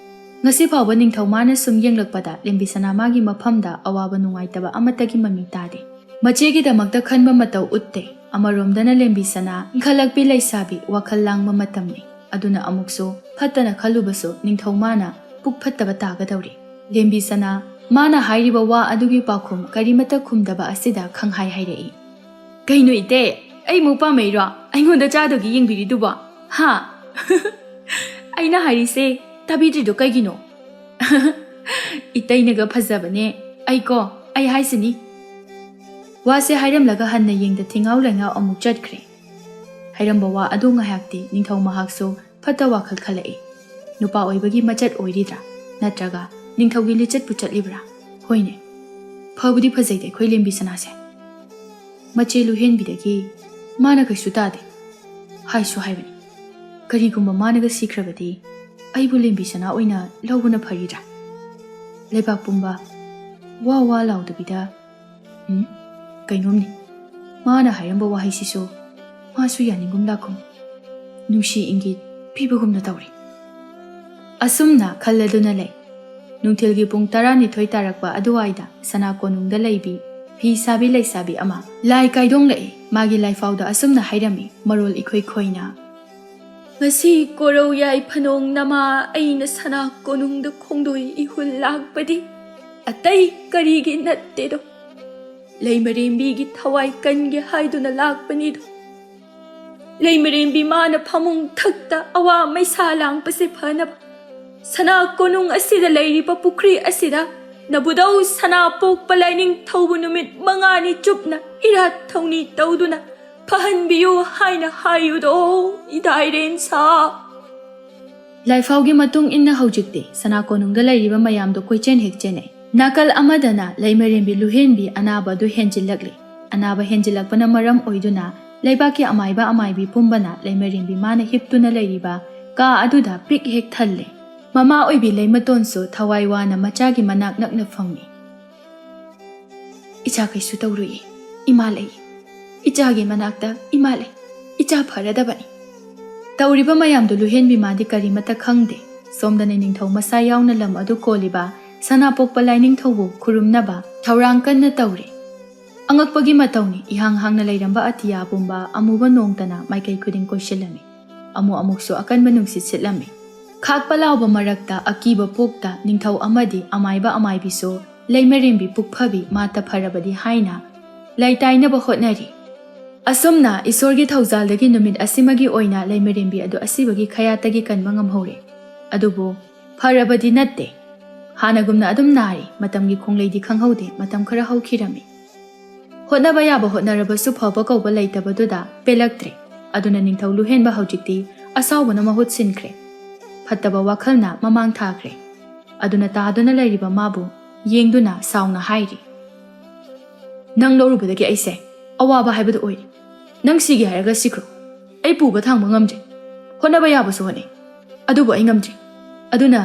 ꯉꯁꯤ ꯐꯥꯎꯕ ꯅꯤꯡꯊꯧ ꯃꯥꯅ ꯁꯨꯝ ꯌꯦꯡꯂꯛꯄꯗ ꯂꯦꯝꯕꯤ ꯁꯅꯥ ꯃꯥꯒꯤ ꯃꯐꯝꯗ ꯑꯋꯥꯕ ꯅꯨꯡꯉꯥꯏꯇꯕ ꯑꯃꯠꯇꯒꯤ ꯃꯃꯤ ꯇꯥꯗꯦ꯫ ꯃꯆꯦꯒꯤꯗꯃꯛꯇ ꯈꯟꯕ ꯃꯇꯧ ꯎꯠꯇꯦ꯫ ꯑꯃꯔꯣꯝꯗꯅ ꯂꯦꯝꯕꯤ ꯁꯅꯥ ꯏꯟꯈꯠꯂꯛꯄꯤ ꯂꯩꯁꯥꯕꯤ ꯋꯥꯈꯜ ꯂꯥꯡꯕ ꯃꯇꯝꯅꯤ꯫ ꯑꯗꯨꯅ ꯑꯃꯨꯛꯁꯨ ꯐꯠꯇꯅ ꯈꯜꯂꯨꯕꯁꯨ ꯅꯤꯡꯊꯧ ꯃꯥꯅ ꯄꯨꯛ ꯐꯠꯇꯕ ꯇꯥꯒꯗꯧꯔꯤ꯫ ꯂꯦꯝꯕꯤ ꯁꯅꯥ ꯃꯥꯅ ꯍꯥꯏꯔꯤꯕ ꯋꯥ ꯑꯗꯨꯒꯤ ꯄꯥꯎꯈꯨꯝ ꯀꯔꯤꯃꯠꯇ ꯈꯨꯝꯗꯕ ꯑꯁꯤꯗ ꯈꯪꯍꯥꯏ ꯍꯥꯏꯔꯛꯏ꯫ "ꯀꯩꯅꯣ ꯏꯇꯦ, ꯑꯩ ꯑꯃꯨꯛ ꯄꯥꯝꯃꯛꯏꯔꯣ? ꯑꯩꯉꯣꯟꯗ ꯆꯥꯗꯨꯒꯤ ꯌꯦꯡꯕꯤꯔꯤꯗꯨꯕꯣ? ꯍꯥ?" "ꯑꯩꯅ ꯍꯥꯏꯔꯤꯁꯦ ꯇꯥꯕꯤꯗ꯭ꯔꯤꯗꯣ ꯀꯩꯒꯤꯅꯣ?" "ꯏꯇꯩꯅꯒ ꯐꯖꯕꯅꯦ꯫ ꯑꯩꯀꯣ, ꯑꯩ ꯍꯥꯏꯁꯤꯅꯤ꯫" ꯋꯥꯁꯦ ꯍꯥꯏꯔꯝꯂꯒ ꯍꯟꯅ ꯌꯦꯡꯗ ꯊꯤꯉꯥꯎ ꯂꯩꯉꯥꯎ ꯑꯃꯨꯛ ꯆꯠꯈ꯭ꯔꯦ꯫ ꯍꯥꯏꯔꯝꯕ ꯋꯥ ꯑꯗꯨ ꯉꯥꯏꯍꯥꯛꯇꯤ ꯅꯤꯡꯊꯧ ꯃꯍꯥꯛꯁꯨ ꯐꯠꯇ ꯋꯥꯈꯜ ꯈꯜꯂꯛꯏ꯫ ꯅꯨꯄꯥ ꯑꯣꯏꯕꯒꯤ ꯃꯆꯠ ꯑꯣꯏꯔꯤꯗ꯭ꯔꯥ? ꯅꯠꯇ꯭ꯔꯒ ꯅꯤꯡꯊꯧꯒꯤ ꯂꯤꯆꯠꯄꯨ ꯆꯠꯂꯤꯕ꯭ꯔꯥ? ꯍꯣꯏꯅꯦ, ꯐꯕꯨꯗꯤ ꯐꯖꯩꯗ ꯑꯩꯈꯣꯏ ꯂꯦꯝꯕꯤ ꯁꯅꯥꯁꯦ꯫ ꯃꯆꯦ ꯂꯨꯍꯦꯟꯕꯤꯗꯒꯤ ꯃꯥꯅ ꯀꯩꯁꯨ ꯇꯥꯗꯦ꯫ ꯍꯥꯏꯁꯨ ꯍꯥꯏꯕꯅꯤ, ꯀꯔꯤꯒꯨꯝꯕ ꯃꯥꯅꯒ ꯁꯤꯈ꯭ꯔꯕꯗꯤ ꯑꯩꯕꯨ ꯂꯦꯝꯕꯤ ꯁꯅꯥ ꯑꯣꯏꯅ ꯂꯧꯕꯅ ꯐꯔꯤꯗ꯭ꯔꯥ? ꯂꯩꯕꯥꯛ ꯄꯨꯝꯕ ꯋꯥ ꯋꯥ ꯂꯥꯎꯗꯕꯤꯗ, ꯎꯝ, ꯀꯩꯅꯣꯝꯅꯤ꯫ ꯃꯥꯅ ꯍꯥꯏꯔꯝꯕ ꯋꯥꯍꯩꯁꯤꯁꯨ ꯃꯥꯁꯨ ꯌꯥꯅꯤꯡꯒꯨꯝ ꯂꯥꯛꯀꯨꯝ, ꯅꯨꯡꯁꯤ ꯏꯪꯒꯤꯠ ꯄꯤꯕꯒꯨꯝꯅ ꯇꯧꯔꯤ꯫ ꯑꯁꯨꯝꯅ ꯈꯜꯂꯗꯨꯅ ꯂꯩ꯫ ꯅꯨꯡꯊꯤꯜꯒꯤ ꯄꯨꯡ ꯇꯔꯥꯅꯤꯊꯣꯏ ꯇꯥꯔꯛꯄ ꯑꯗꯨꯋꯥꯏꯗ ꯁꯅꯥ ꯀꯣꯅꯨꯡꯗ ꯂꯩꯕꯤ ꯐꯤ ꯁꯥꯕꯤ ꯂꯩꯁꯥꯕꯤ ꯑꯃ ꯂꯥꯏ ꯀꯥꯏꯗꯣꯡꯂꯛꯏ꯫ ꯃꯥꯒꯤ ꯂꯥꯏꯐꯥꯎꯗ ꯑꯁꯨꯝꯅ ꯍꯥꯏꯔꯝꯃꯤ, ꯃꯔꯣꯜ ꯏꯈꯣꯏ ꯈꯣꯏꯅ, "ꯉꯁꯤ ꯀꯣꯔꯧ ꯌꯥꯏꯐꯅꯣꯡ ꯅꯃꯥ ꯑꯩꯅ ꯁꯅꯥ ꯀꯣꯅꯨꯡꯗ ꯈꯣꯡꯗꯣꯏ ꯏꯍꯨꯜ ꯂꯥꯛꯄꯗꯤ ꯑꯇꯩ ꯀꯔꯤꯒꯤ ꯅꯠꯇꯦꯗꯣ?" ꯂꯩꯃꯔꯦꯝꯕꯤꯒꯤ ꯊꯋꯥꯏ ꯀꯟꯒꯦ ꯍꯥꯏꯗꯨꯅ ꯂꯥꯛꯄꯅꯤꯗꯣ꯫ ꯂꯩꯃꯔꯦꯝꯕꯤ ꯃꯥꯅ ꯐꯃꯨꯡ ꯊꯛꯇ ꯑꯋꯥ ꯃꯩꯁꯥ ꯂꯥꯡꯕꯁꯦ ꯐꯅꯕ, ꯁꯅꯥ ꯀꯣꯅꯨꯡ ꯑꯁꯤꯗ ꯂꯩꯔꯤꯕ ꯄꯨꯈ꯭ꯔꯤ ꯑꯁꯤꯗ ꯅꯕꯨꯙꯧ ꯁꯅꯥ ꯄꯣꯛꯄ ꯂꯥꯏꯅꯤꯡꯊꯧꯕꯨ ꯅꯨꯃꯤꯠ ꯃꯉꯥꯅꯤ ꯆꯨꯞꯅ ꯏꯔꯥꯠ ꯊꯧꯅꯤ ꯇꯧꯗꯨꯅ ꯐꯍꯟꯕꯤꯌꯨ ꯍꯥꯏꯅ ꯍꯥꯏꯌꯨꯗꯣ, ꯏꯗꯥꯏꯔꯦꯟ ꯁꯥ꯫ ꯂꯥꯏꯐꯥꯎꯒꯤ ꯃꯇꯨꯡ ꯏꯟꯅ ꯍꯧꯖꯤꯛꯇꯤ ꯁꯅꯥ ꯀꯣꯅꯨꯡꯗ ꯂꯩꯔꯤꯕ ꯃꯌꯥꯝꯗꯣ ꯀꯣꯏꯆꯦꯟ ꯍꯦꯛ ꯆꯦꯟꯅꯩ꯫ ꯅꯥꯀꯜ ꯑꯃꯗꯅ ꯂꯩꯃꯔꯦꯝꯕꯤ ꯂꯨꯍꯦꯟꯕꯤ ꯑꯅꯥꯕ ꯑꯗꯨ ꯍꯦꯟꯖꯤꯜꯂꯛꯂꯤ꯫ ꯑꯅꯥꯕ ꯍꯦꯟꯖꯤꯜꯂꯛꯄꯅ ꯃꯔꯝ ꯑꯣꯏꯗꯨꯅ ꯂꯩꯕꯥꯛꯀꯤ ꯑꯃꯥꯏꯕ ꯑꯃꯥꯏꯕꯤ ꯄꯨꯝꯕꯅ ꯂꯩꯃꯔꯦꯝꯕꯤ ꯃꯥꯅ ꯍꯤꯞꯇꯨꯅ ꯂꯩꯔꯤꯕ ꯀꯥ ꯑꯗꯨꯗ ꯄꯤꯛ ꯍꯦꯛ ꯊꯜꯂꯦ꯫ ꯃꯃꯥ ꯑꯣꯏꯕꯤ ꯂꯩꯃꯇꯣꯟꯁꯨ ꯊꯋꯥꯏ ꯋꯥꯅ ꯃꯆꯥꯒꯤ ꯃꯅꯥꯛ ꯅꯛꯅ ꯐꯝꯃꯤ꯫ "ꯏꯆꯥ ꯀꯩꯁꯨ ꯇꯧꯔꯣꯏꯌꯦ, ꯏꯃꯥ ꯂꯩꯌꯦ꯫ ꯏꯆꯥꯒꯤ ꯃꯅꯥꯛꯇ ꯏꯃꯥ ꯂꯩ꯫ ꯏꯆꯥ ꯐꯔꯗꯕꯅꯤ꯫" ꯇꯧꯔꯤꯕ ꯃꯌꯥꯝꯗꯨ ꯂꯨꯍꯦꯟꯕꯤ ꯃꯥꯗꯤ ꯀꯔꯤꯃꯠꯇ ꯈꯪꯗꯦ꯫ ꯁꯣꯝꯗꯅ ꯅꯤꯡꯊꯧ ꯃꯁꯥ ꯌꯥꯎꯅ ꯂꯝ ꯑꯗꯨ ꯀꯣꯜꯂꯤꯕ ꯁꯅꯥꯄꯣꯛꯄ ꯂꯥꯏꯅꯤꯡꯊꯧꯕꯨ ꯈꯨꯔꯨꯝꯅꯕ ꯊꯧꯔꯥꯡ ꯀꯟꯅ ꯇꯧꯔꯤ꯫ ꯑꯉꯛꯄꯒꯤ ꯃꯇꯧꯅꯤ, ꯏꯍꯥꯡ ꯍꯥꯡꯅ ꯂꯩꯔꯝꯕ ꯑꯇꯤꯌꯥ ꯄꯨꯝꯕ ꯑꯃꯨꯕ ꯅꯣꯡꯇꯅ ꯃꯥꯏꯀꯩ ꯈꯨꯗꯤꯡ ꯀꯣꯏꯁꯤꯜꯂꯝꯃꯤ꯫ ꯑꯃꯨꯛ ꯑꯃꯨꯛꯁꯨ ꯑꯀꯟꯕ ꯅꯨꯡꯁꯤꯠ ꯁꯤꯠꯂꯝꯃꯤ꯫ ꯈꯥꯛꯄ ꯂꯥꯎꯕ ꯃꯔꯛꯇ ꯑꯀꯤꯕ ꯄꯣꯛꯇ ꯅꯤꯡꯊꯧ ꯑꯃꯗꯤ ꯑꯃꯥꯏꯕ ꯑꯃꯥꯏꯕꯤꯁꯨ ꯂꯩꯃꯔꯦꯝꯕꯤ ꯄꯨꯛꯐꯕꯤ ꯃꯥꯇ ꯐꯔꯕꯗꯤ ꯍꯥꯏꯅ ꯂꯩꯇꯥꯏꯅꯕ ꯍꯣꯠꯅꯔꯤ꯫ ꯑꯁꯨꯝꯅ ꯏꯁꯣꯔꯒꯤ ꯊꯧꯖꯥꯜꯗꯒꯤ ꯅꯨꯃꯤꯠ ꯑꯁꯤꯃꯒꯤ ꯑꯣꯏꯅ ꯂꯩꯃꯔꯦꯝꯕꯤ ꯑꯗꯨ ꯑꯁꯤꯕꯒꯤ ꯈꯌꯥꯠꯇꯒꯤ ꯀꯟꯕ ꯉꯝꯍꯧꯔꯦ꯫ ꯑꯗꯨꯕꯨ ꯐꯔꯕꯗꯤ ꯅꯠꯇꯦ꯫ ꯍꯥꯟꯅꯒꯨꯝꯅ ꯑꯗꯨꯝ ꯅꯥꯔꯤ꯫ ꯃꯇꯝꯒꯤ ꯈꯣꯡꯂꯩꯗꯤ ꯈꯪꯍꯧꯗꯦ, ꯃꯇꯝ ꯈꯔ ꯍꯧꯈꯤꯔꯝꯃꯤ꯫ ꯍꯣꯠꯅꯕ ꯌꯥꯕ ꯍꯣꯠꯅꯔꯕꯁꯨ ꯐꯕ ꯀꯧꯕ ꯂꯩꯇꯕꯗꯨꯗ ꯄꯦꯜꯂꯛꯇ꯭ꯔꯦ꯫ ꯑꯗꯨꯅ ꯅꯤꯡꯊꯧ ꯂꯨꯍꯦꯟꯕ ꯍꯧꯖꯤꯛꯇꯤ ꯑꯁꯥꯎꯕꯅ ꯃꯍꯨꯠ ꯁꯤꯟꯈ꯭ꯔꯦ꯫ ꯐꯠꯇꯕ ꯋꯥꯈꯜꯅ ꯃꯃꯥꯡ ꯊꯥꯈ꯭ꯔꯦ꯫ ꯑꯗꯨꯅ ꯇꯥꯗꯨꯅ ꯂꯩꯔꯤꯕ ꯃꯥꯕꯨ ꯌꯦꯡꯗꯨꯅ ꯁꯥꯎꯅ ꯍꯥꯏꯔꯤ, "ꯅꯪ ꯂꯧꯔꯨꯕꯗꯒꯤ ꯑꯩꯁꯦ ꯑꯋꯥꯕ ꯍꯥꯏꯕꯗꯨ ꯑꯣꯏꯔꯦ꯫ ꯅꯪ ꯁꯤꯒꯦ ꯍꯥꯏꯔꯒ ꯁꯤꯈ꯭ꯔꯣ꯫ ꯑꯩ ꯄꯨꯕ ꯊꯥꯡꯕ ꯉꯝꯗ꯭ꯔꯦ꯫ ꯍꯣꯠꯅꯕ ꯌꯥꯕꯁꯨ ꯍꯣꯠꯅꯩ, ꯑꯗꯨꯕꯨ ꯑꯩ ꯉꯝꯗ꯭ꯔꯦ꯫ ꯑꯗꯨꯅ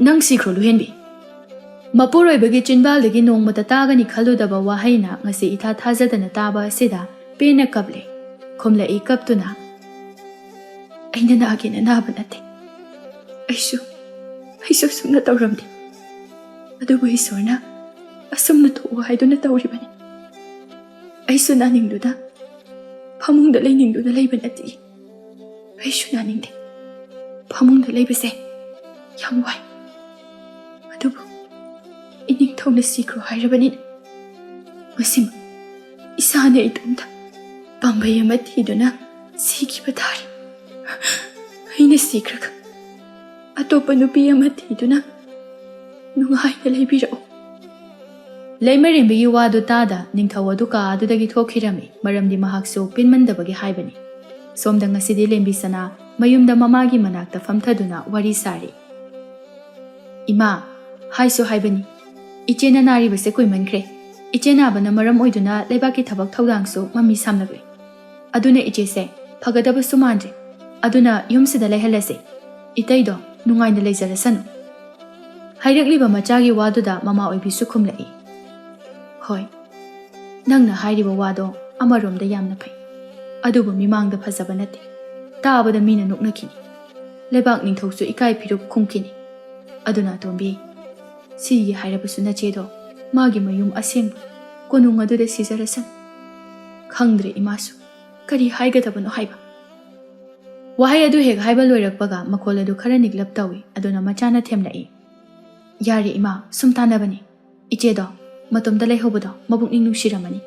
ꯅꯪ ꯁꯤꯈ꯭ꯔꯣ, ꯂꯨꯍꯦꯟꯕꯤ꯫" ꯃꯄꯨꯔꯣꯏꯕꯒꯤ ꯆꯤꯟꯕꯥꯜꯗꯒꯤ ꯅꯣꯡꯃꯇ ꯇꯥꯒꯅꯤ ꯈꯜꯂꯨꯗꯕ ꯋꯥꯍꯩꯅ ꯉꯁꯤ ꯏꯊꯥ ꯊꯥꯖꯗꯅ ꯇꯥꯕ ꯑꯁꯤꯗ ꯄꯦꯟꯅ ꯀꯞꯂꯦ꯫ ꯈꯨꯝꯂꯛꯏ ꯀꯞꯇꯨꯅ, "ꯑꯩꯅ ꯅꯥꯒꯦꯅ ꯅꯥꯕ ꯅꯠꯇꯦ꯫ ꯑꯩꯁꯨ, ꯑꯩꯁꯨ ꯑꯁꯨꯝꯅ ꯇꯧꯔꯝꯗꯦ꯫ ꯑꯗꯨꯕꯨ ꯏꯁꯣꯔꯅ ꯑꯁꯨꯝꯅ ꯊꯣꯛꯎ ꯍꯥꯏꯗꯨꯅ ꯇꯧꯔꯤꯕꯅꯤ꯫ ꯑꯩꯁꯨ ꯅꯥꯅꯤꯡꯗꯨꯅ ꯐꯃꯨꯡꯗ ꯂꯩꯅꯤꯡꯗꯨꯅ ꯂꯩꯕ ꯅꯠꯇꯦ꯫ ꯑꯩꯁꯨ ꯅꯥꯅꯤꯡꯗꯦ꯫ ꯐꯃꯨꯡꯗ ꯂꯩꯕꯁꯦ ꯌꯥꯝ ꯋꯥꯏ꯫ ꯑꯗꯨꯕꯨ ꯏꯅꯤꯡꯊꯧꯅ ꯁꯤꯈ꯭ꯔꯣ ꯍꯥꯏꯔꯕꯅꯤꯅ ꯃꯁꯤꯃꯛ ꯏꯁꯥꯅ ꯏꯇꯣꯝꯇ ꯄꯥꯝꯕꯩ ꯑꯃ ꯊꯤꯗꯨꯅ ꯁꯤꯈꯤꯕ ꯇꯥꯔꯦ꯫ ꯑꯩꯅ ꯁꯤꯈ꯭ꯔꯒ ꯑꯇꯣꯞꯄ ꯅꯨꯄꯤ ꯑꯃ ꯊꯤꯗꯨꯅ ꯅꯨꯡꯉꯥꯏꯅ ꯂꯩꯕꯤꯔꯛꯎ꯫ ꯂꯩꯃꯔꯦꯝꯕꯤꯒꯤ ꯋꯥꯗꯨ ꯇꯥꯗ ꯅꯤꯡꯊꯧ ꯑꯗꯨ ꯀꯥ ꯑꯗꯨꯗꯒꯤ ꯊꯣꯛꯈꯤꯔꯝꯃꯤ, ꯃꯔꯝꯗꯤ ꯃꯍꯥꯛꯁꯨ ꯄꯦꯟꯃꯟꯗꯕꯒꯤ ꯍꯥꯏꯕꯅꯤ꯫ ꯁꯣꯝꯗ ꯉꯁꯤꯗꯤ ꯂꯦꯝꯕꯤ ꯁꯅꯥ ꯃꯌꯨꯝꯗ ꯃꯃꯥꯒꯤ ꯃꯅꯥꯛꯇ ꯐꯝꯊꯗꯨꯅ ꯋꯥꯔꯤ ꯁꯥꯔꯤ꯫ "ꯏꯃꯥ, ꯍꯥꯏꯁꯨ ꯍꯥꯏꯕꯅꯤ, ꯏꯆꯦꯅ ꯅꯥꯔꯤꯕꯁꯦ ꯀꯨꯏꯃꯟꯈ꯭ꯔꯦ꯫ ꯏꯆꯦ ꯅꯥꯕꯅ ꯃꯔꯝ ꯑꯣꯏꯗꯨꯅ ꯂꯩꯕꯥꯛꯀꯤ ꯊꯕꯛ ꯊꯧꯗꯥꯡꯁꯨ ꯃꯃꯤ ꯁꯥꯝꯂꯛꯂꯦ꯫ ꯑꯗꯨꯅ ꯏꯆꯦꯁꯦ ꯐꯒꯗꯕꯁꯨ ꯃꯥꯟꯗ꯭ꯔꯦ꯫ ꯑꯗꯨꯅ ꯌꯨꯝꯁꯤꯗ ꯂꯩꯍꯜꯂꯁꯦ꯫ ꯏꯇꯩꯗꯣ ꯅꯨꯡꯉꯥꯏꯅ ꯂꯩꯖꯔꯁꯅꯨ꯫" ꯍꯥꯏꯔꯛꯂꯤꯕ ꯃꯆꯥꯒꯤ ꯋꯥꯗꯨꯗ ꯃꯃꯥ ꯑꯣꯏꯕꯤꯁꯨ ꯈꯨꯝꯂꯛꯏ꯫ "ꯍꯣꯏ, ꯅꯪꯅ ꯍꯥꯏꯔꯤꯕ ꯋꯥꯗꯣ ꯑꯃꯔꯣꯝꯗ ꯌꯥꯝꯅ ꯐꯩ꯫ ꯑꯗꯨꯕꯨ ꯃꯤꯃꯥꯡꯗ ꯐꯖꯕ ꯅꯠꯇꯦ꯫ ꯇꯥꯕꯗ ꯃꯤꯅ ꯅꯣꯛꯅꯈꯤꯅꯤ꯫ ꯂꯩꯕꯥꯛ ꯅꯤꯡꯊꯧꯁꯨ ꯏꯀꯥꯏ ꯐꯤꯔꯨꯞ ꯈꯨꯝꯈꯤꯅꯤ꯫ ꯑꯗꯨꯅ ꯑꯇꯣꯝꯕꯤ, ꯁꯤꯒꯤ ꯍꯥꯏꯔꯕꯁꯨ ꯅꯆꯦꯗꯣ ꯃꯥꯒꯤ ꯃꯌꯨꯝ ꯑꯁꯦꯡꯕ ꯀꯣꯅꯨꯡ ꯑꯗꯨꯗ ꯁꯤꯖꯔꯁꯅꯨ꯫" ꯈꯪꯗ꯭ꯔꯦ ꯏꯃꯥꯁꯨ ꯀꯔꯤ ꯍꯥꯏꯒꯗꯕꯅꯣ ꯍꯥꯏꯕ꯫ ꯋꯥꯍꯩ ꯑꯗꯨ ꯍꯦꯛ ꯍꯥꯏꯕ ꯂꯣꯏꯔꯛꯄꯒ ꯃꯈꯣꯜ ꯑꯗꯨ ꯈꯔ ꯅꯤꯛꯂꯞ ꯇꯧꯏ꯫ ꯑꯗꯨꯅ ꯃꯆꯥꯅ ꯊꯦꯝꯂꯛꯏ꯫ "ꯌꯥꯔꯦ ꯏꯃꯥ, ꯁꯨꯝ ꯇꯥꯟꯅꯕꯅꯤ꯫ ꯏꯆꯦꯗꯣ ꯃꯇꯣꯝꯇ ꯂꯩꯍꯧꯕꯗꯣ ꯃꯕꯨꯛꯅꯤꯡ ꯅꯨꯡꯁꯤꯔꯝꯃꯅꯤ꯫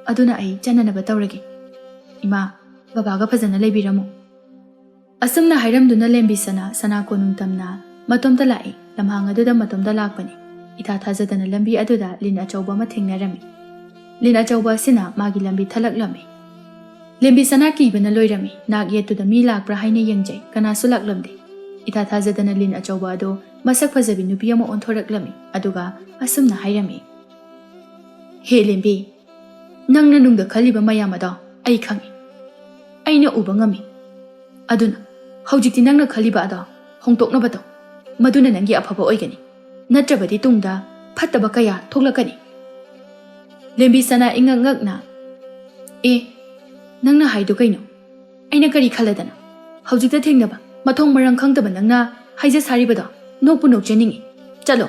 ꯑꯗꯨꯅ ꯑꯩ ꯆꯠꯅꯅꯕ ꯇꯧꯔꯒꯦ꯫ ꯏꯃꯥ, ꯕꯕꯥꯒ ꯐꯖꯅ ꯂꯩꯕꯤꯔꯝꯃꯨ꯫" ꯑꯁꯨꯝꯅ ꯍꯥꯏꯔꯝꯗꯨꯅ ꯂꯦꯝꯕꯤ ꯁꯅꯥ ꯁꯅꯥ ꯀꯣꯅꯨꯡ ꯇꯝꯅ ꯃꯇꯣꯝꯇ ꯂꯥꯛꯏ꯫ ꯂꯝꯍꯥꯡ ꯑꯗꯨꯗ ꯃꯇꯣꯝꯇ ꯂꯥꯛꯄꯅꯤ꯫ ꯏꯊꯥ ꯊꯥꯖꯗꯅ ꯂꯝꯕꯤ ꯑꯗꯨꯗ ꯂꯤꯟ ꯑꯆꯧꯕ ꯑꯃ ꯊꯦꯡꯅꯔꯝꯃꯤ꯫ ꯂꯤꯟ ꯑꯆꯧꯕ ꯑꯁꯤꯅ ꯃꯥꯒꯤ ꯂꯝꯕꯤ ꯊꯠꯂꯛꯂꯝꯃꯤ꯫ ꯂꯦꯝꯕꯤ ꯁꯅꯥ ꯀꯤꯕꯅ ꯂꯣꯏꯔꯝꯃꯤ꯫ ꯅꯥꯛ ꯌꯦꯠꯇꯨꯗ ꯃꯤ ꯂꯥꯛꯄ꯭ꯔꯥ ꯍꯥꯏꯅ ꯌꯦꯡꯖꯩ, ꯀꯅꯥꯁꯨ ꯂꯥꯛꯂꯝꯗꯦ꯫ ꯏꯊꯥ ꯊꯥꯖꯗꯅ ꯂꯤꯟ ꯑꯆꯧꯕ ꯑꯗꯨ ꯃꯁꯛ ꯐꯖꯕꯤ ꯅꯨꯄꯤ ꯑꯃ ꯑꯣꯟꯊꯣꯔꯛꯂꯝꯃꯤ꯫ ꯑꯗꯨꯒ ꯑꯁꯨꯝꯅ ꯍꯥꯏꯔꯝꯃꯤ, "ꯍꯦ ꯂꯦꯝꯕꯤ, ꯅꯪꯅ ꯅꯨꯡꯗ ꯈꯜꯂꯤꯕ ꯃꯌꯥꯝ ꯑꯗꯣ ꯑꯩ ꯈꯪꯏ, ꯑꯩꯅ ꯎꯕ ꯉꯝꯃꯤ꯫ ꯑꯗꯨꯅ ꯍꯧꯖꯤꯛꯇꯤ ꯅꯪꯅ ꯈꯜꯂꯤꯕ ꯑꯗꯣ ꯍꯣꯡꯗꯣꯛꯅꯕ ꯇꯧ꯫ ꯃꯗꯨꯅ ꯅꯪꯒꯤ ꯑꯐꯕ ꯑꯣꯏꯒꯅꯤ꯫ ꯅꯠꯇ꯭ꯔꯕꯗꯤ ꯇꯨꯡꯗ ꯐꯠꯇꯕ ꯀꯌꯥ ꯊꯣꯛꯂꯛꯀꯅꯤ꯫" ꯂꯦꯝꯕꯤ ꯁꯅꯥ ꯏꯉꯛ ꯉꯛꯅ, "ꯑꯦ, ꯅꯪꯅ ꯍꯥꯏꯗꯣ ꯀꯩꯅꯣ? ꯑꯩꯅ ꯀꯔꯤ ꯈꯜꯂꯗꯅ? ꯍꯧꯖꯤꯛꯇ ꯊꯦꯡꯅꯕ, ꯃꯊꯣꯡ ꯃꯔꯝ ꯈꯪꯗꯕ ꯅꯪꯅ ꯍꯥꯏꯖ ꯁꯥꯔꯤꯕꯗꯣ ꯅꯣꯛꯄꯨ ꯅꯣꯛꯆꯅꯤꯡꯏ꯫ ꯆꯠꯂꯣ,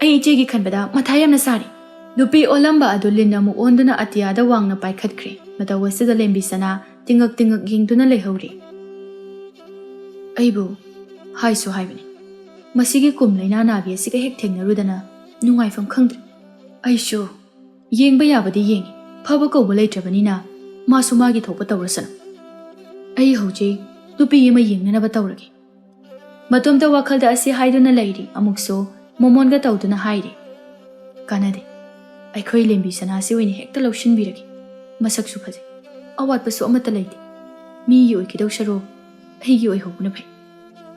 ꯑꯩ ꯏꯆꯦꯒꯤ ꯈꯟꯕꯗ ꯃꯊꯥ ꯌꯥꯝꯅ ꯁꯥꯔꯤ꯫" ꯅꯨꯄꯤ ꯑꯣꯜꯂꯝꯕ ꯑꯗꯨ ꯂꯤꯟ ꯑꯃꯨꯛ ꯑꯣꯟꯗꯨꯅ ꯑꯇꯤꯌꯥꯗ ꯋꯥꯡꯅ ꯄꯥꯏꯈꯠꯈ꯭ꯔꯦ꯫ ꯃꯇꯧ ꯑꯁꯤꯗ ꯂꯦꯝꯕꯤ ꯁꯅꯥ ꯇꯤꯡꯉꯛ ꯇꯤꯡꯉꯛ ꯌꯦꯡꯗꯨꯅ ꯂꯩꯍꯧꯔꯤ꯫ "ꯑꯩꯕꯨ ꯍꯥꯏꯁꯨ ꯍꯥꯏꯕꯅꯤ, ꯃꯁꯤꯒꯤ ꯀꯨꯝ ꯂꯩꯅꯥ ꯅꯥꯕꯤ ꯑꯁꯤꯒ ꯍꯦꯛ ꯊꯦꯡꯅꯔꯨꯗꯅ ꯅꯨꯡꯉꯥꯏꯐꯝ ꯈꯪꯗ꯭ꯔꯦ꯫ ꯑꯩꯁꯨ ꯌꯦꯡꯕ ꯌꯥꯕꯗꯤ ꯌꯦꯡꯉꯤ, ꯐꯕ ꯀꯧꯕ ꯂꯩꯇ꯭ꯔꯕꯅꯤꯅ ꯃꯥꯁꯨ ꯃꯥꯒꯤ ꯊꯣꯛꯄ ꯇꯧꯔꯁꯅꯨ꯫ ꯑꯩ ꯍꯧꯖꯤꯛ ꯅꯨꯄꯤ ꯑꯃ ꯌꯦꯡꯅꯅꯕ ꯇꯧꯔꯒꯦ꯫ ꯃꯇꯣꯝꯇ ꯋꯥꯈꯜꯗ ꯑꯁꯤ ꯍꯥꯏꯗꯨꯅ ꯂꯩꯔꯤ, ꯑꯃꯨꯛꯁꯨ ꯃꯣꯃꯣꯟꯒ ꯇꯧꯗꯨꯅ ꯍꯥꯏꯔꯤ, "ꯀꯥꯟꯅꯗꯦ, ꯑꯩꯈꯣꯏ ꯂꯦꯝꯕꯤ ꯁꯅꯥꯁꯤ ꯑꯣꯏꯅ ꯍꯦꯛꯇ ꯂꯧꯁꯤꯟꯕꯤꯔꯒꯦ꯫ ꯃꯁꯛꯁꯨ ꯐꯖꯩ, ꯑꯋꯥꯠꯄꯁꯨ ꯑꯃꯠꯇ ꯂꯩꯇꯦ꯫ ꯃꯤꯒꯤ ꯑꯣꯏꯈꯤꯗꯧ ꯁꯔꯨꯛ ꯑꯩꯒꯤ ꯑꯣꯏꯍꯧꯕꯅ ꯐꯩ"꯫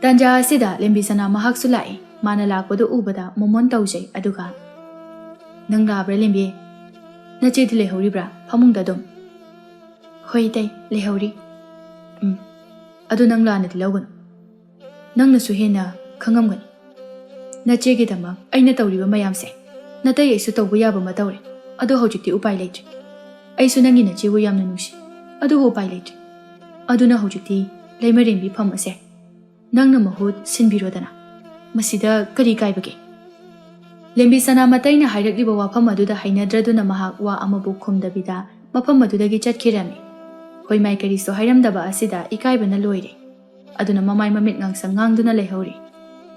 ꯇꯥꯟꯖꯥ ꯑꯁꯤꯗ ꯂꯦꯝꯕꯤ ꯁꯅꯥ ꯃꯍꯥꯛꯁꯨ ꯂꯥꯛꯏ꯫ ꯃꯥꯅ ꯂꯥꯛꯄꯗꯨ ꯎꯕꯗ ꯃꯣꯃꯣꯟ ꯇꯧꯖꯩ, ꯑꯗꯨꯒ, "ꯅꯪ ꯂꯥꯛꯑꯕ꯭ꯔꯥ ꯂꯦꯝꯕꯤ? ꯅꯆꯦꯗꯤ ꯂꯩꯍꯧꯔꯤꯕ꯭ꯔꯥ ꯐꯃꯨꯡꯗ ꯑꯗꯨꯝ?" "ꯍꯣꯏ ꯏꯇꯩ, ꯂꯩꯍꯧꯔꯤ"꯫ "ꯎꯝ, ꯑꯗꯨ ꯅꯪ ꯂꯥꯟꯅꯗꯤ ꯂꯧꯒꯅꯨ꯫ ꯅꯪꯅꯁꯨ ꯍꯦꯟꯅ ꯈꯪꯉꯝꯒꯅꯤ꯫ ꯅꯆꯦꯒꯤꯗꯃꯛ ꯑꯩꯅ ꯇꯧꯔꯤꯕ ꯃꯌꯥꯝꯁꯦ ꯅꯇꯩ ꯑꯩꯁꯨ ꯇꯧꯕ ꯌꯥꯕ ꯑꯃ ꯇꯧꯔꯦ꯫ ꯑꯗꯣ ꯍꯧꯖꯤꯛꯇꯤ ꯎꯄꯥꯏ ꯂꯩꯇ꯭ꯔꯦ꯫ ꯑꯩꯁꯨ ꯅꯪꯒꯤ ꯅꯆꯦꯕꯨ ꯌꯥꯝꯅ ꯅꯨꯡꯁꯤ, ꯑꯗꯨꯕꯨ ꯎꯄꯥꯏ ꯂꯩꯇ꯭ꯔꯦ꯫ ꯑꯗꯨꯅ ꯍꯧꯖꯤꯛꯇꯤ ꯂꯩꯃꯔꯦꯟꯕꯤ ꯐꯝ ꯑꯁꯦ ꯅꯪꯅ ꯃꯍꯨꯠ ꯁꯤꯟꯕꯤꯔꯣꯗꯅ꯫ ꯃꯁꯤꯗ ꯀꯔꯤ ꯀꯥꯏꯕꯒꯦ?" ꯂꯦꯝꯕꯤ ꯁꯅꯥ ꯃꯇꯩꯅ ꯍꯥꯏꯔꯛꯂꯤꯕ ꯋꯥꯐꯝ ꯑꯗꯨꯗ ꯍꯩꯅꯗ꯭ꯔꯗꯨꯅ ꯃꯍꯥꯛ ꯋꯥ ꯑꯃꯕꯨ ꯈꯨꯝꯗꯕꯤꯗ ꯃꯐꯝ ꯑꯗꯨꯗꯒꯤ ꯆꯠꯈꯤꯔꯝꯃꯤ꯫ ꯍꯣꯏꯃꯥꯏ ꯀꯔꯤꯁꯨ ꯍꯥꯏꯔꯝꯗꯕ ꯑꯁꯤꯗ ꯏꯀꯥꯏꯕꯅ ꯂꯣꯏꯔꯦ꯫ ꯑꯗꯨꯅ ꯃꯃꯥꯏ ꯃꯃꯤꯠ ꯉꯥꯡꯁꯪ ꯉꯥꯡꯗꯨꯅ ꯂꯩꯍꯧꯔꯤ꯫